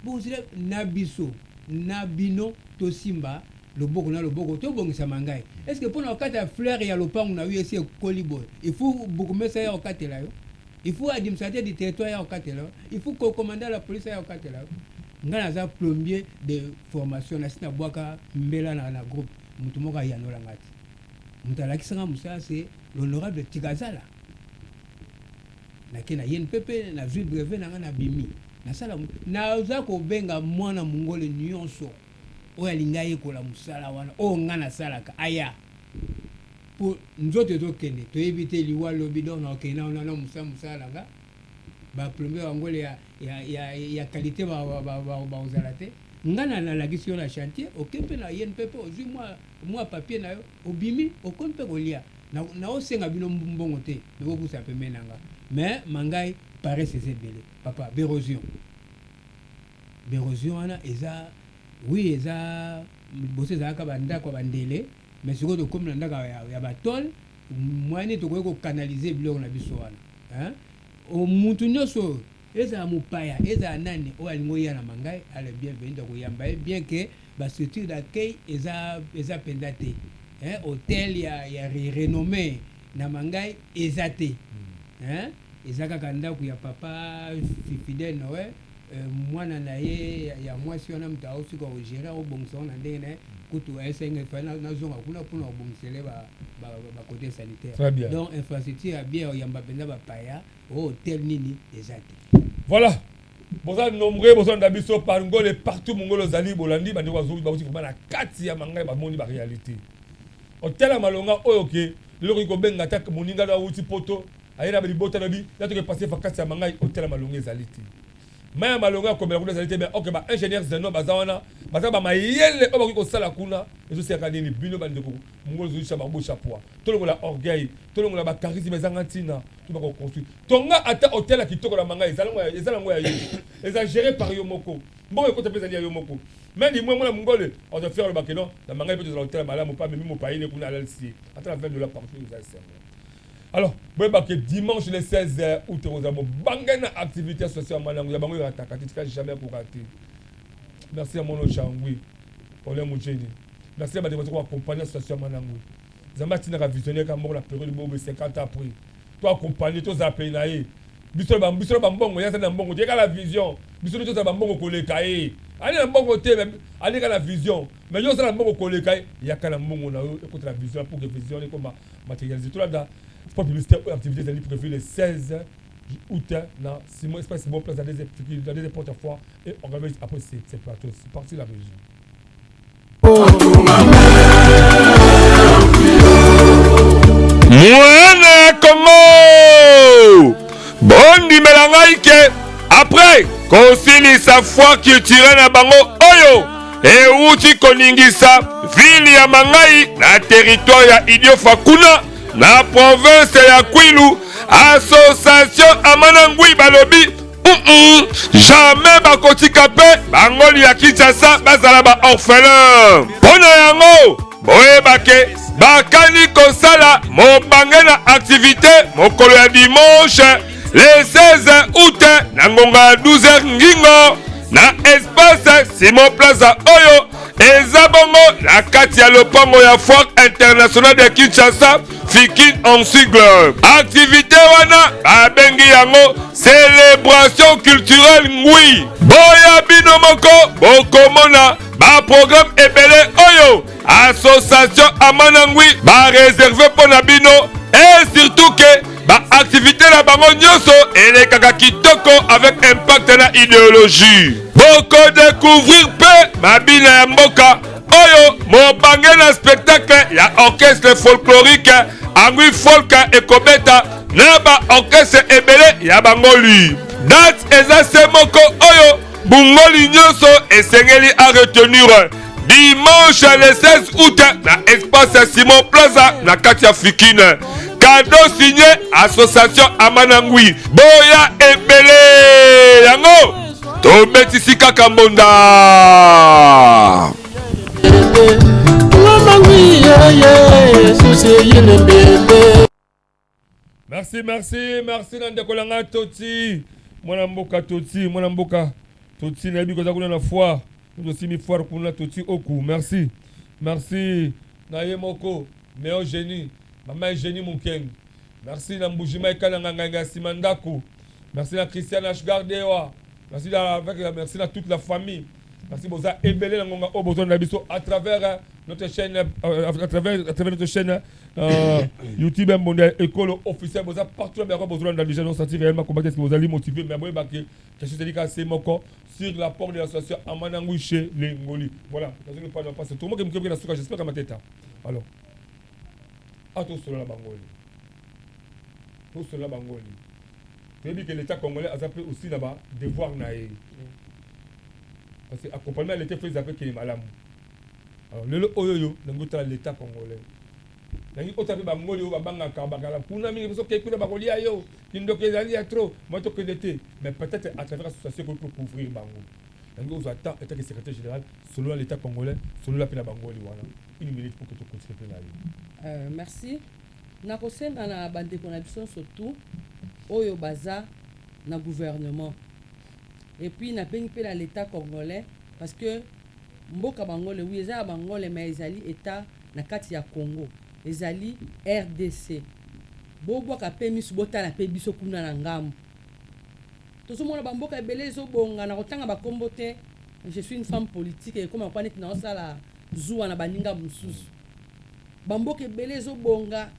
bozela na biso na bino, tosimba loboko na loboko, tobongisa Mangai. Est ce que mpona kokata fleur ya lopango na yo esi ekoli boye, il faut bourgmestre ya kokatela yo, il faut administrateur du territoire ya kokatela yo, il faut commandant la police ya kokatela yo? Ngai naza plombier de formation, nasi nabwaka mbela na groupe, moto moko ayanolanga te. Moto alakisanga mosala, c'est l'honorable Tikazala. Nake na ye mpe nazwi brevet na ngai, nabimi, nasala. Naza kobenga mwana mongole nyonso oyo alingi ayekola mosala wana oyo ngai nasalaka, aya, mpo nzoto ezokende, toyebi te liwa lobi. Donc nakokende na mosala na nga. Baplombier bangole ya qualité bakozala te. Ngai nalakisi yo na chantier, oke mpe na ye mpe ozwi mwa papier na yo, obimi, okomi mpe kolia. Naosenga bino mbongo te, nakopusa pembeni na nga. Mais Mangai paresse eza ebele, papa. Baérosion, baérosion wana eza, oui, eza liboso ezalaka bandako ya bandele, mais sikoyo tokomi na ndako ya batole. Moyen tokoki kocanaliser biloko na biso wana, mutu nyonso oyo ezala mopaya, ezala nani oyo alingi oya na Mangai, ale bienvenu, tokoyamba ye. Bien que bastructure d'accueil eza mpenza te, hôtel ya renommé na Mangai eza te, hein? Eza kaka ndako ya papa Fidèle Noel, mwana na ye ya mwasi wana moto aosuka kogérer, akobongisa ngo na ndenge na ye. Kutu ayebisaki ngai fallait nazonga kuna mpona kobongisela ye ba cote sanitaire. Très bien. Donc infrastructure ya bien ya koyamba mpenza bapaya o hotel nini eza te. Voilà, boza nombreux, bozolanda biso par ngole partout. Mongolo ozali, bolandi bandeko bazoki bauti vraiment na kati ya mangai, bamoni baréalité. Hotel ya malonga oyo ke lelo okoki kobenga ata moninga no awuti poto, aye na libota na bi ya toke passer vacances ya mangai, hotel ya malonga ezali te. Mai ya malonga ya komela kuna ezali te. Mais ok, ba ingénieur zeno baza wana, baza bamayele oyo bakoki kosala kuna. Ezoselaka nini bino bandeko mongolo ozozisa bango chapoa? Tolongola orgueil, tolongola bacharisme ezanga ntina. To bakoconstruire tonga ata hotel ya kitoko na mangai, eza nango ya yo, eza géré par yo moko, mbongo ekota mpe ezali ya yo moko. Mais limwe mwana mongole aza fier, alobake non, na mangai mpe tozala hotel ya malamu, mpe amemi mopaye kuna, alalisi ye ata na 20 $ par jour, eza esengo. Alors boyebake dimanche le 16 août kozala mobange na activité association ya malango ya bango erataka te, tika jamais korater. Merci ya mono changui Paulin Mujeni, merci ya bandeko baza koaccompagne association ya Manangui. Nzambe atindaka visionnaire ka moko na période bobe 50 ans après to accompagne, tozala pene na ye. Biso na bambongo, ye aza na mbongo te, yeka na vision. Biso nde tozala bambongo koleka ye, ali na mbongo te, aleka na vision. Mais yo ozala mbongo koleka ye, yaka na mbongo na yo, ekota na vision pour que vision ekoma matérialisé. Tolanda spot publicitaire oyo. Activité ezali prévu le 16 août na Simon Espace Simon Place, la deuxième porte à foire et organise après ces plateaux. C'est parti, la régie. Mwana ya Kongo, bondimela ngai ke après kosilisa foire culturelle na bango oyo ewuti koningisa ville ya Mangai na territoire ya Idiofa kuna na province ya Kwilu, association Amanangwi balobi jamais bakotika mpe bangoli ya Kinshasa bazala baorphelin. Mpo na yango, boyebake bakani kosala mobange na activité mokolo ya dimanche le 16 août na ngonga ya 12h ngingo na espace Simon Plaza oyo eza bongo na kati ya lopango ya Foire internationale de Kinshasa, Fikin en sigle. Activité wana babengi yango célébration culturelle ngwi. Boya bino moko, bokomona baprogramme ebele oyo association Amanangwi baréserve mpo na bino, et surtout ke baactivité na bango nyonso elekaka kitoko avec impact na idéologie. Bokodécouvrir mpe mabina ya mboka oyo mobange na spectacle ya orchestre folklorique Angwi Folk ekobeta na baorchestre ebele ya bangoli. Date eza se moko oyo bungoli nyonso esengeli a retenir: dimanche le 16 août na espace ya Simon Plaza na kati ya Fikine. Cadeau signé association Amanangwi. Boya ebele, yango tobetisi kaka mbonda. Mama ye susi yele bebe. Merci, merci, merci na ndeko na ngai Toti, mwana mboka Toti, mwana mboka Toti. Nayebi koza kuna na foire, tosimi foire kuna. Toti oku, merci, merci na ye moko meilleur génie, mama Eugénie Mukeng. Merci na Mbujima ekalanga ngai ya nsima ndako. Merci na Christian Ashgardewa, merci na, avec, merci na toute la famille. Merci, boza ebele na ngonga oyo bozonda biso à travers notre chaîne, à travers notre chaîne YouTube Mbonde Ekolo officiel. Boza partout na bozolanda déjà, non sentir réellement comment est-ce que vous allez motiver. Mais boyeba ke question c'est c'est moko sur l'apport de l'association Amanangui chez les Ngoli. Voilà, dans pas passe tout le monde qui me la souka, j'espère que ma tête. Alors atosolola bangoli, tosolola bangoli. Toyebi ke l'État congolais aza mpe aussi na badevoir na ye, parce que accompagnement ya l'État faut eza mpe kele malamu. Alors lelo oyo oyo nangi otala l'État congolais, nangi otala mpe bangoli oyo babangaka bakala kuna mingi. Soki okei kuna, bakolia yo, kindoki ezali ya trop, moi tokende te. Mais peut-être à travers association ekoki mpe couvrir bango. Nangi ozwa temps en tant que secrétaire général, solola l'État congolais, solola mpe na bangoli wana, une minute pour que tocontinue mpe na yo. Merci. Nakosenga na bandeko na biso surtout oyo baza na gouvernement, et puis nabengi mpe na l'État congolais, parce que mboka bangole, oui, eza ya bangole, mais ezali état na kati ya Congo, ezali RDC. Bobwaka mpe miso, botala mpe biso kuna na ngambo. Tozomona bamboka ebele ezobonga na kotanga bakombo te. Je suis une femme politique, ekoma kwa neti naosala. zuwa na baninga mosusu. Bamboka ebele ezobonga.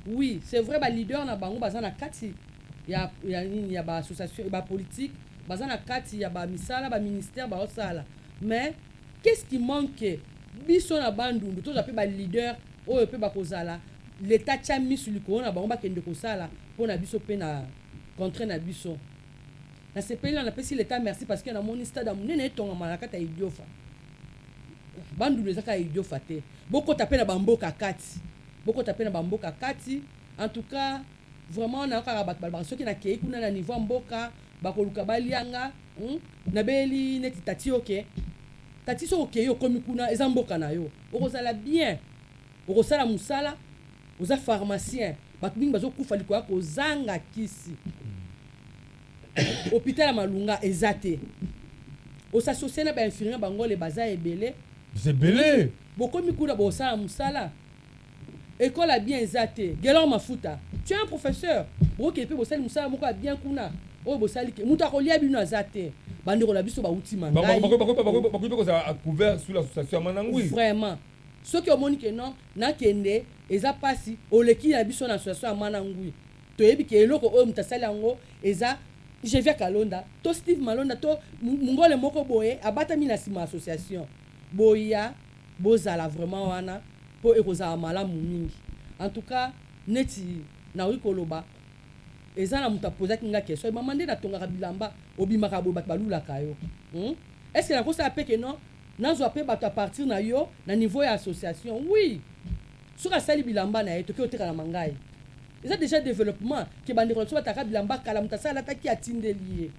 Oui, c'est vrai, baleader na bango baza na kati ya nini, ya baassociation, bapolitique, baza na kati ya bamisala, baministère baosala. Mais qu'est-ce qui manque biso na Bandundu? Tozwa mpe baleader oyo mpe bakozala, leta tia misu likolo na bango, bakende kosala mpo na biso mpe na contrée na biso. Nasepeli na napesi leta merci parce que namoni stade ya monene etongama na kati ya Idiofa. Bandundu eza kaka Idiofa te, bokota mpe na bamboka kati, bokota mpe na bamboka kati. En tout cas, vraiment, nayokaka bato balobaka soki nakei kuna na niveau ya mboka, bakoluka balianga, Nabeli neti tati oke tati, soki okei, okomi kuna, eza mboka na yo, okozala bien, okosala mosala. Oza pharmacien, bato mingi bazokufa likolo ya kozanga kisi. Hôpital ya malunga eza te. Osassocie na bainfirmier, bangole baza ebele. Ebele. Bokomi kuna, bosala mosala. École ya bien eza te. Gelor Mafuta, tu es un professeur, bokokende mpe bosali mosala moko ya bien kuna. Oyo bosali ke moto akolia bino aza te. Bandeko na biso bauti Mangai. Bakoki mpe kozala couvert sous l'association ya Manangui. Vraiment, soki omoni ke non, nakende, eza mpasi, oleki na biso na association ya Manangui. Toyebi ke eloko oyo moto asali yango eza Jevia Kalonda to Steve Malonda to mongole moko boye abatami na nsima association. Boya, bozala vraiment wana mpo ekozala malamu mingi. En tout cas, neti nakoki koloba, eza na moto apozaki nga question: "Mama, nde natongaka bilamba, obimaka boye, bato balulaka yo, Est ce que nakosala mpe ke non, nazwa mpe bato à partir na yo na niveau ya association?" Oui, soki asali bilamba na ye, toki oteka na Mangai, eza déjà développement ke bandeko na biso bataka bilamba kala, moto asala alataki, atindeli ye.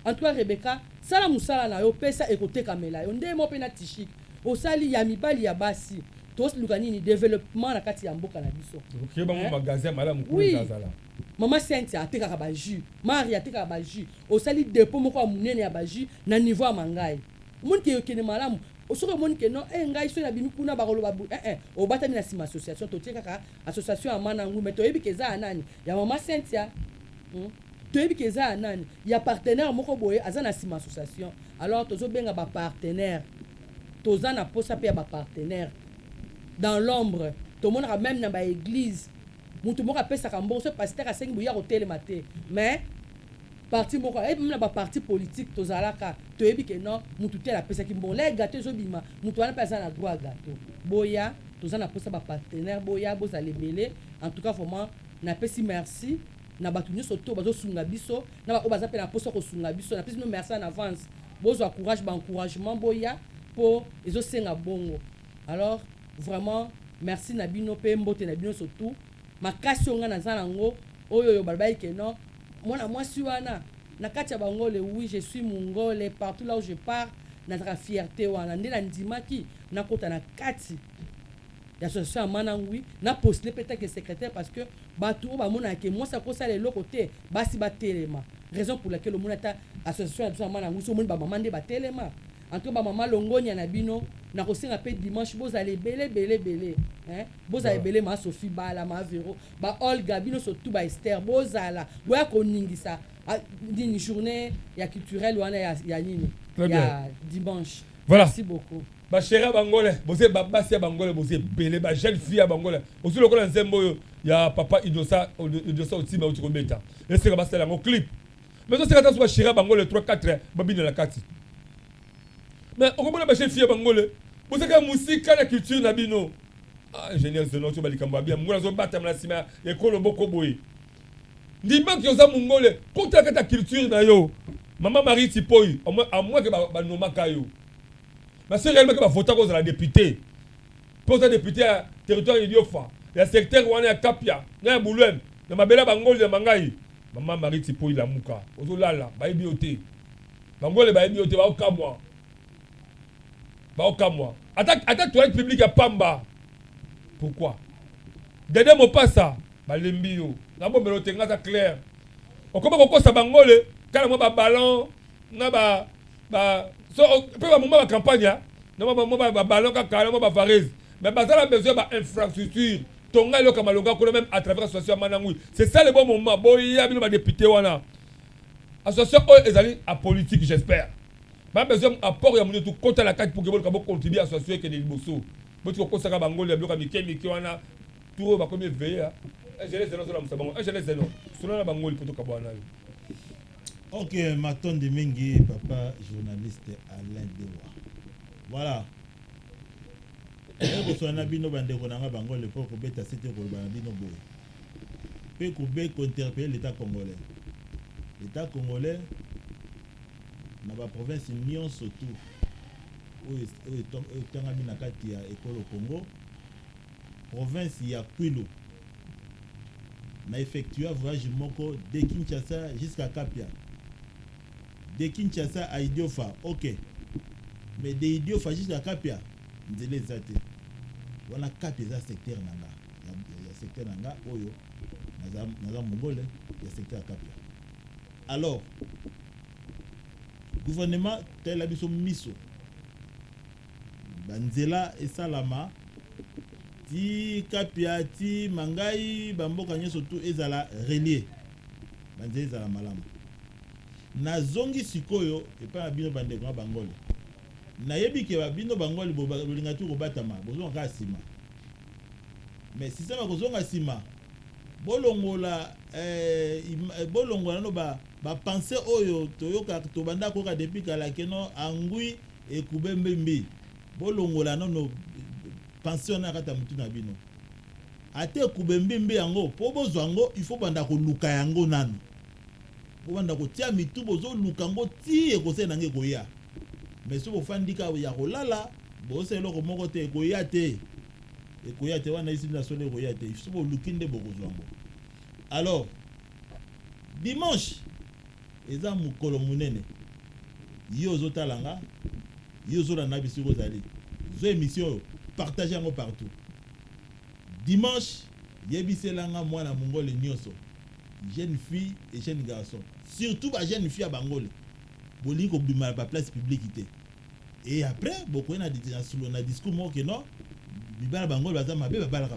En tout cas, Rebeka, sala mosala na yo, pesa ekotekamela yo nde mo mpe na tishik osali ya mibali, ya basi. Toluka nini? Développement na kati ya mboka na biso. Créer bango magasin malamu. Oui. Kuna ezala. Mama Cynthia atekaka bajus, Mari atekaka bajus. Osali dépôt moko ya monene ya bajus na niveau ya Mangai, omoni ke okende malamu. Soki omoni ke non, ngai soki nabimi kuna, bakoloba obatami na nsima association. Totie kaka association ya Manangu, mais toyebi ke eza ya nani? Ya mama Cynthia, Toyebi ke eza ya nani? Ya partenaire moko boye aza na nsima association. Alors tozobenga bapartenaire, toza na posa mpe ya bapartenaire dans l'ombre. Tomonaka même na baéglise, motu moko apesaka mbongo so pasteur asengi boya kotelema te. Mais parti moko eyebi, même na baparti politique tozalaka, toyebi ke non, mutu te apesaki mbongo. Le gâteau ezobima, mutu wana mpe aza na droit ya gâteau. Boya, toza na posa bapartenaire, boya, bozala ebele. En tout cas, vraiment, napesi merci na bato nyonso to bazosunga biso, na baoyo baza mpe na posa kosunga biso. Napesi bino merci en avance. Bozwa courage, baencouragement, boya mpo ezosenga bongo. Alors vraiment, merci na bino mpe mbote na bino. Surtout makasi oyo ngai naza nango, oyo balobaki ke non, mwana mwasi wana na kati ya bangole. Oui, je suis mongole. Partout là où je pars, nazalaka fierté wana. Nde nandimaki nakota na kati ya association ya Manangui, napostule mpe take secrétaire, parce que bato oyo bamonaka ke mwasi akosala eloko te, basi batelema. Raison pour laquelle omoni ata association ya biso ya Manangui, so omoni bamama nde batelema. En tout cas, bamama, longonia na bino. Nakosenga mpe dimanche bozala ebele, ebele, ebele, hein? Bozala ebele. Ma Sophie Bala, ma Vero, ba Olga, bino surtout ba Ester, bozala, boya koningisa nini, journée ya culturelle wana ya nini Très ya dimanche. Voilà. Merci beaucoup. Bachéri ya bangole, boza babasi ya bangole, boza ebele, bajeune fille ya bangole. Ozwi lokola nzembo oyo ya papa Idosa, Idosa Otima auti kobeta, esika basala yango clip. Mais oseka ta so bachéri ya bangole 3 4 babina na kati. Mais okomona bajeune fille ya bangole, bozaka mosika na culture na bino. Ah, ingénieur Zeno, oyo balikambo ya bien, mongole azobatama na nsima ya ekolo boko boye. Ndimaki oza mongole, kota kati ya culture na yo. Mama Marie Tipoi, à moins ke banomaka yo, mais soki réellement ke bavota kozala député, mpo oza député ya territoire Idiofa, ya secteur wana ya Kapia na ya Bulwem, na mabele ya bangoli na Mangai, mama Marie Tipoi, lamuka. Ozolala, bayebi yo te. Bangole bayebi yo te, baokamwa, baokamwa. Ata toilette publique ya pamba, pourquoi? Dede Mopasa, balembi yo nabombela te. Nga aza clair, okoma kokosa bangole kala mwa baballon na ba ba so mpe bamoma bacampagne na mwa baballon kaka na mwa bavarese. Mais baza na besoin ya bainfrastructure. Tonga eloko ya malonga kuna, même à travers association ya Manangui. C'est ça le bon moment. Boya bino badéputé wana. Association oyo ezali apolitique, j'espère. Ba besoin apport ya mutu kota na kati pour que boluka bo contribuer association ekende liboso. Boti kokosaka bangoli ya biloko ya mike mike wana tour oyo bakomi éveillé ah. Ingénieur Zeno azolamusa bango. Ingénieur Zeno, solola na bangoli po tokabwana na yo. Ok, matondi mingi papa journaliste Alain Dewa. Voilà. Naye na bino bandeko na nga bangole mpo kobeta sete koloba na bino boye mpe kobe kointerpeller l'état congolais. L'état congolais na baprovince nyonso tu oyo etangami na kati ya ekolo Congo, province ya Kwilu na effectua voyage moko de Kinshasa jusqu'à Kapia, de Kinshasa à Idiofa, ok, mais de Idiofa jusqu'à Kapia nzela eza te. Wana Kapia eza secteur na nga ya secteur na nga oyo naza mongole ya secteur ya Kapia. Alors gouvernement talela biso miso, banzela esalama ti Kapia ti Mangai, bamboka nyonso tu ezala relié, banzela ezala malamu. Nazongi sikoyo epai na bino bandeko na bangole. Nayebi ke bino bangole bolinga tu kobatama, bozonga kaka nsima, mais système ya kozonga nsima, bolongola bolongola nano bapensées oyo toyoka, tobanda koyoka depuis kala keno angui ekube mbimbi. Bolongola nano pensée wana kati ya motu na bino. Ate ekube mbimbi yango, mpo bozwa yango, il faut banda koluka yango nano, bobanda kotia mitu, bozoluka yango ti ekosala nango ekoya. Mais so bofandi kaka ya kolala, bosala eloko moko te, ekoya te, ekoya te. Wana esi na solo, ekoya te. So boluki nde bokozwa yango. Alors dimanche eza mokolo monene. Yo ozotala nga, yo ozolanda biso, ozali zo émission oyo, partage yango partout. Dimanche, yebiselanga mwana mongole nyonso, jeune fille et jeune garçon, surtout bajeune fille ya bangole, bolingi kobima na baplace publique te. Et après bokoya na discours moko ke non, mibala bangole baza mabe, babalaka,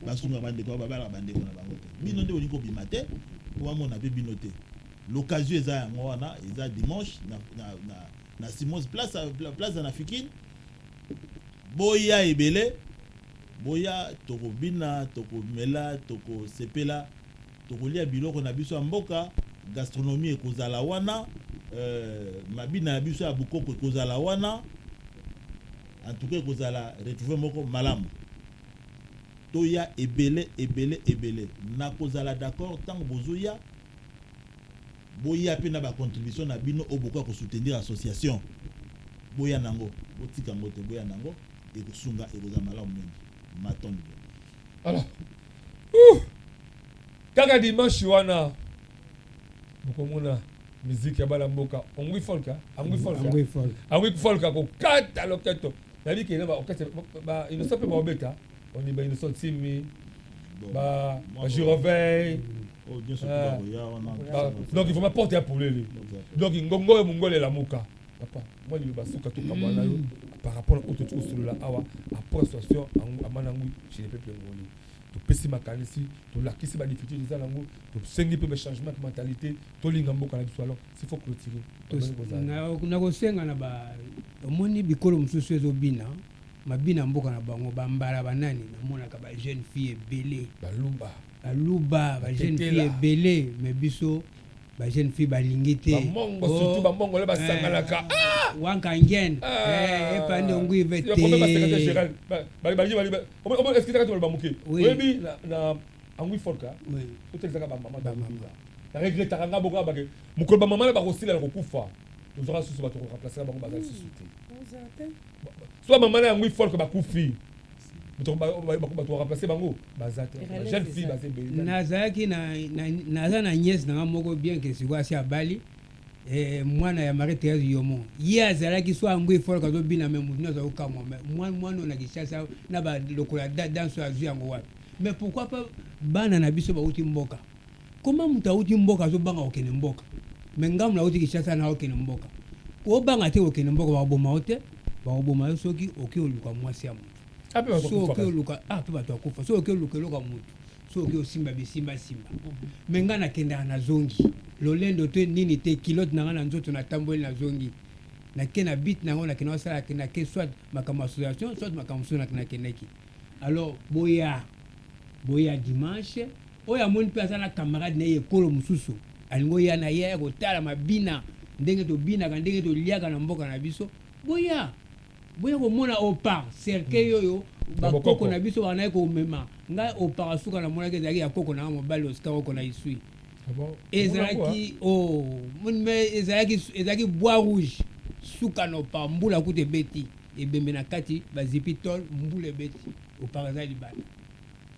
basungaka bandeko, babalaka bandeko na bango te. Bino nde bolingi kobima te mpo bamona mpe bino te. L'occasion eza yango wana, eza dimanche na Simos Place, place na Fikine. Boya ebele, boya, tokobina, tokomela, tokosepela, tokolia biloko na biso ya mboka. Gastronomie ekozala wana, mabina ya biso ya bukoko ekozala wana. En tout cas ekozala retrouve moko malamu. Toya ebele, ebele, ebele. Nakozala d'accord ntango bozoya, boya mpe na bacontribution na bino oyo bokoka kosoutenir association. Boya nango, botika yango te, boya nango, ekosunga, ekozala malamu mingi. Matondo. Alors kaka dimanche wana bokomona musique ya bana mboka Angui Folk, Angui Folk, Angui Folk akokata loketo. Nayebi ke baorchestre ba Innocent mpe baobeta, oni ba Innocent Timi, ba Giroveil. Donc vraiment porte ya polele. Donc ngongo oyo mongole elamuka. Papa, mwa liloba suka, tokabwana na yo par rapport na oyo toti kosolola awa après association Amanangui chez le peuple ngoli. Topesi makanisi, tolakisi badifficulté eza nango, tosengi mpe bachangement ya mentalité, tolinga mboka na biso. Alors s'il faut clôturer. Nakosenga na ba omoni bikolo mosusu ezobina mabina mboka na bango, bambala banani, namonaka bajeune fille ebele. Baluba. Baluba, bajeune fille ebele. Mais biso bajeune fille balingi te. Bamongo surtout, bamongo le basanganaka. Wankangen epande ongwive te. Est-ce moke oyebi na Angui Folk otelezaka bamama? Na regrettaka nga boko bake mokolo bamama na bakosila na kokufa, tozwaka susu bato koremplacer bango, baza lisusu te. So bamama na yango Folk bakufi, bato koremplacer bango baza te. Jeune fille baza ebele. Nazalaki naza na nièce nanga moko, bien que sikoyo asi abali, mwana ya Marie Thérèse Yomo. Ye azalaki so Angui Folk azobina, mais motu nyonso azokamwa: mwana oyo na Kinshasa na balokola danse oyo azwi yango wapi? Mais pourquoi pas bana na biso bauti mboka? Koma moto auti mboka azobanga kokende mboka, mais ngambo nauti Kinshasa na okende mboka, obanga te kokende mboka. Bakoboma yo te. Bakoboma yo soki oki oluka mwasi ya motu, so oki oluka mpe bato akufa, so oki oluka eloko ya motu, so oki osimba bisimbasimba. Mais ngai nakendaka, nazongi, lolendo te, nini te, culotte na ngai na nzoto, natamboli, nazongi. Nake na but na yango, nakende kosala, nake soit makambo ya association, soit makambo mosusu nakendaki. Alors boya, boya dimanche. Oyo amoni mpe aza na camarade na ye ekolo mosusu, alingi oya na ye, aya kotala mabina, ndenge tobinaka, ndenge toliaka na mboka na biso. Boya, boya komona opar cercueil oyo bakoko na biso bakandaki komema. Ngai opar asuka namonaki ezalaki ya koko na nga mobali Oscar oko na Isui. Ah bon? Ezalaki oh, mais ezalaki bois rouge, suka na opar. Mbula kuta ebeti ebembe na kati, bazipi tole, mbula ebeti, opar eza libanda.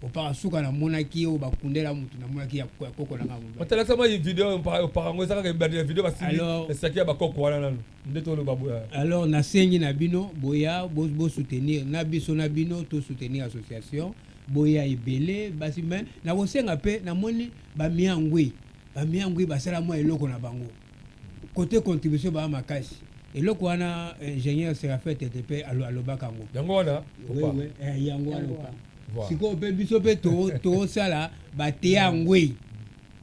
Opar suka namonaki oyo bakundela mutu, namonaki ya koko na nga mobali. Otalakisa mwa video opar yango eza kaka ebandi ya video, basimbi Alors esaki ya bakoko wana nanu nde toloba boya. Alors nasengi na bino, boya bosoutenir na biso, na bino tosoutenir association. Boya ebele basi. Mais nakosenga mpe, namoni bamiangwi, bamiangwi basala mwa eloko na bango côté contribution, baa makasi eloko wana. Ingénieur Séraphin Tete mpe alobaka yango. Yango wana. Oui, oui, yango wana. Yango opa wana. Voilà. Sikoyo mpe biso mpe tozosala bateya ngwi,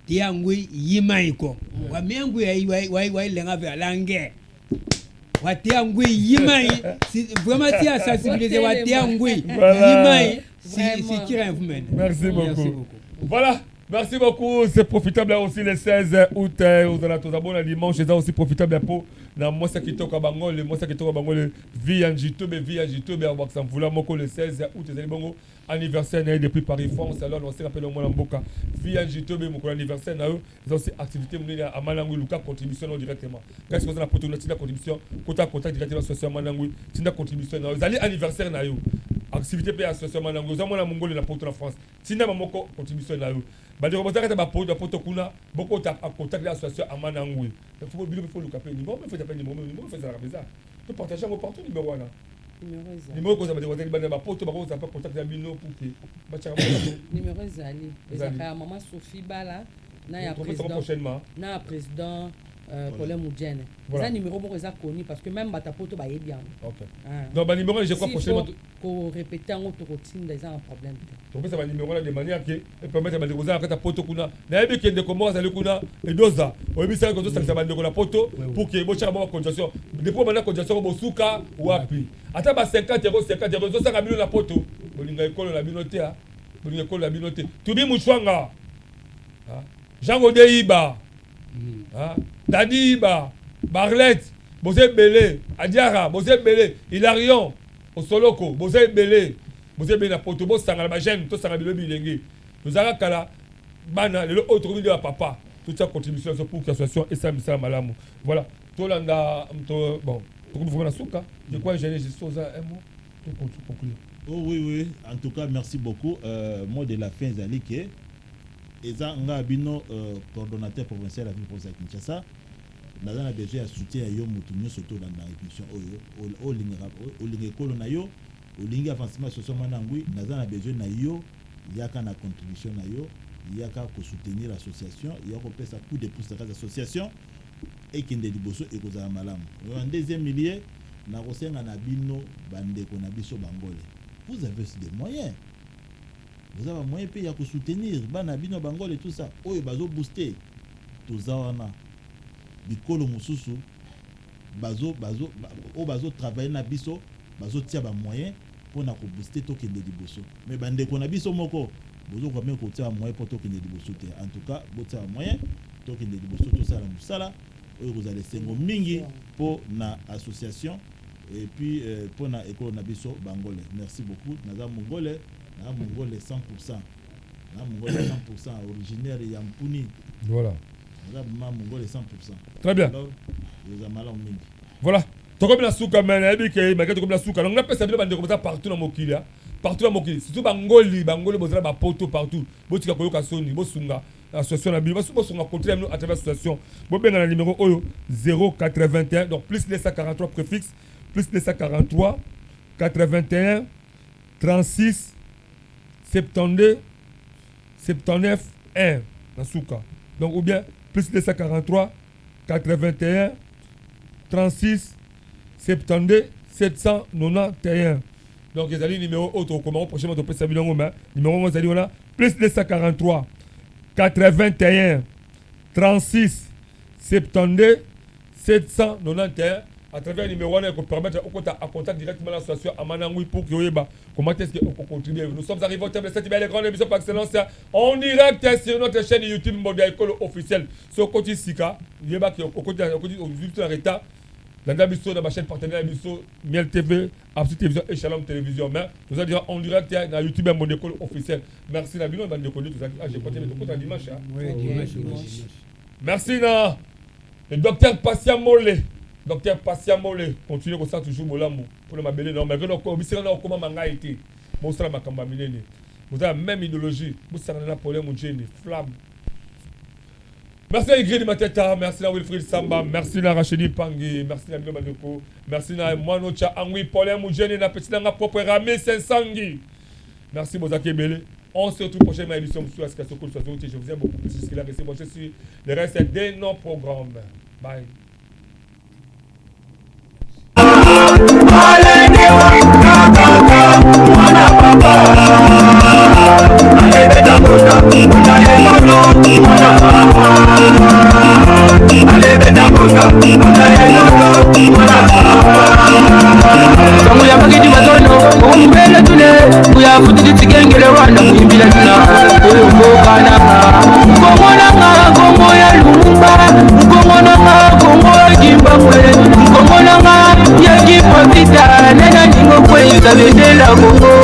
teya ngwi yima iko wamia ngwi wailenga ve alange wateya ngwi yimai si, vraiment ti asensibiliser wateya ngwi Voilà. yimai si, Vraiment. si kira mfumene. Merci beaucoup. Merci beaucoup. Voilà. Merci beaucoup. C'est profitable aussi le 16 août. Aux alentours d'abord le dimanche, c'est aussi profitable pour na mwasa kitoko bango, le mwasa kitoko bango, le vie en Jitobe, vie en Jitobe à Waksamvula moko le 16 août, ezali bongo anniversaire na ye depuis Paris France. Alors on se rappelle mwana mboka vie en Jitobe, moko anniversaire na yo, eza aussi activité monene ya Amanangui. Luka contribution na yo directement. Kasi koza na poto, tinda contribution, kota contact directement association Amanangui, tinda contribution na yo. Ezali anniversaire na yo. Activité pe association Amanangui. Oza mwana mongoli na poto na France. Tinda moko contribution na yo. Bandeko bozalaka te bapoto, bapoto kuna, bokota en contact na association Amanangui. Faut bino faut luka pe numéro, faut taper numéro, numéro faut ezalaka mpenza. To partager yango partout, numéro wana. Numéro ezali. Numéro kozala bandeko bazali bana bapoto, bakozala pa contact na bino pour que batiaka bango. Numéro ezali. Ezali. Ezalaka ya mama Sophie Bala na ya topesaka président prochainement. Na ya président Paulin Mudiene. Voilà. Eza numéro moko eza connu parce que même bato ya poto bayebi yango. Ah. Donc banuméro, je crois, S'il prochainement faut korépéter yango, tokotinda, eza na problème te. Topesa banuméro wana de manière ke epermettre bandeko oza na kati ya poto kuna. Nayebi ke ndeko moko azali kuna, edoza oyebisaki kozosangisa bandeko na poto pour ke botiaka bango bacotisation. Depuis banda cotisation yango, bosuka wapi? Ata ba 50 euro, 50 euro ezosanga bino na poto. Bolinga ekolo na bino te, ah. Bolinga ekolo na bino te. Tubi Mushwanga, ah. Jean Gode Iba, ah. Dadi Iba, Barlet, boza ebele. Adiara, boza ebele. Hilarion Osoloko, boza ebele, boza ebele na poto. Bosangana bajeune, tosanga bilo bilenge. Tozalaka kala bana, lelo oyo tokomi nde bapapa. Totia contribution na biso pour que association esala misala malamu. Voilà, tolanda to, bon, tokomi vraiment na suka. Je crois, jeune gestion, oza un mot to conclure. Oh oui, en tout cas, merci beaucoup. Mot de la fin, ezali ke eza nga bino coordonnateur provincial ya ville province ya Kinshasa. Naza na besoin ya soutien ya yo motu nyonso tolanda émission oyo. Olingaka, olinga ekolo na yo, olingi avancement association Mwana Ngwi. Naza na besoin na yo, yaka na contribution na yo, yaka kosoutenir association, ya kopesa coup de pouce na kati ya association ekende liboso, ekozala malamu. En deuxième milieu, nakosenga na bino bandeko na biso bangole, vous avez aussi des moyens, boza bamoyen mpe ya kosoutenir bana bino bangole, tout ça oyo bazobooste. Toza wana, bikolo mosusu bazo bazo oyo bazotravaille na biso bazotia bamoyen mpona kobooste tokende liboso. Mais bandeko na biso moko bozokoka mpe kotia bamoyen mpo tokende liboso te. En tout cas, botia bamoyen tokende liboso, tosala mosala oyo kozala esengo mingi mpo na association et puis mpo na ekolo na biso bangole. Merci beaucoup. Naza mongole, naza mongole 100, naza mongole 100, originaire ya Mpuni. Voilà. Naza ma mongole 100. Très bien. Alors eza malamu mingi. Voilà, tokomi na suka. Me nayebi ke make tokomi na suka. Donc napesa bino bandeko boza partout na mokili, ah. Partout na mokili, surtout bangoli, bangoli bozala bapoto partout, botika koyoka soni, bosunga association na bino, bosunga côté na bino à travers association. Bobenga na numéro oyo 081, donc plus 243, préfixe plus 243 81 36 72 79 1 na suka. Donc ou bien plus 243 81 36 72 791. Donc ezali numéro oyo tokokomako prochainement, topesa bino yango. Ma numéro yango ezali wana, plus 243 81 36 72 791. À travers numéro wana ekopermettre okota en contact directement l'association Amanangui pour que oyeba comment est-ce que okocontribuer. Nous sommes arrivés au terme de cette belle et grande émission par excellence en direct sur notre chaîne YouTube Mbonda Ekolo officielle. So okoti sika, yeba ke okoti okoti ozwi na retard, landa biso na bachaîne partenaire ya biso, Miel TV, Absi Télévision et Shalom Télévision. Mais toza déjà en direct na YouTube ya Mbonda Ekolo officielle. Merci na bino bandeko nde tozalaki. Ah, j'ai compté, mais tokota dimanche, hein. Oui, Ok, dimanche, oui, dimanche. dimanche. Merci na le docteur Patient Mole. Docteur Patient Mole, continue comme ça, toujours bolamu pour le mabele non malgré donc bisika na okoma mangai te. Bosala makambo ya minene. Vous avez la même idéologie. Bosala na problème Mujeni, flamme. Merci à Ingrid Mateta, merci à Wilfried Samba, merci à Rachidi Pangi, merci à Milo Bandeko, merci à Mwanocha Angui, Paulin Mujeni, na petit nanga propre Ramé Sensangi. Merci Bozaki Ebele. On se retrouve prochainement à l'émission Monsieur Aska Sokol Soazote. Je vous aime beaucoup plus jusque-là. Restez branchés sur le reste de nos programmes. Bye. Sango ya bakidi bazono okumubela tule uyafuti tsikengele rwanda muyimbila tuna oyokokananga nkongo nanga nkongo ya Lumumba, nkongo nanga nkongo ya Kimbangwe, nkongo nanga ya Kimpa Vita nena ningo kweyisa bendela Kongo.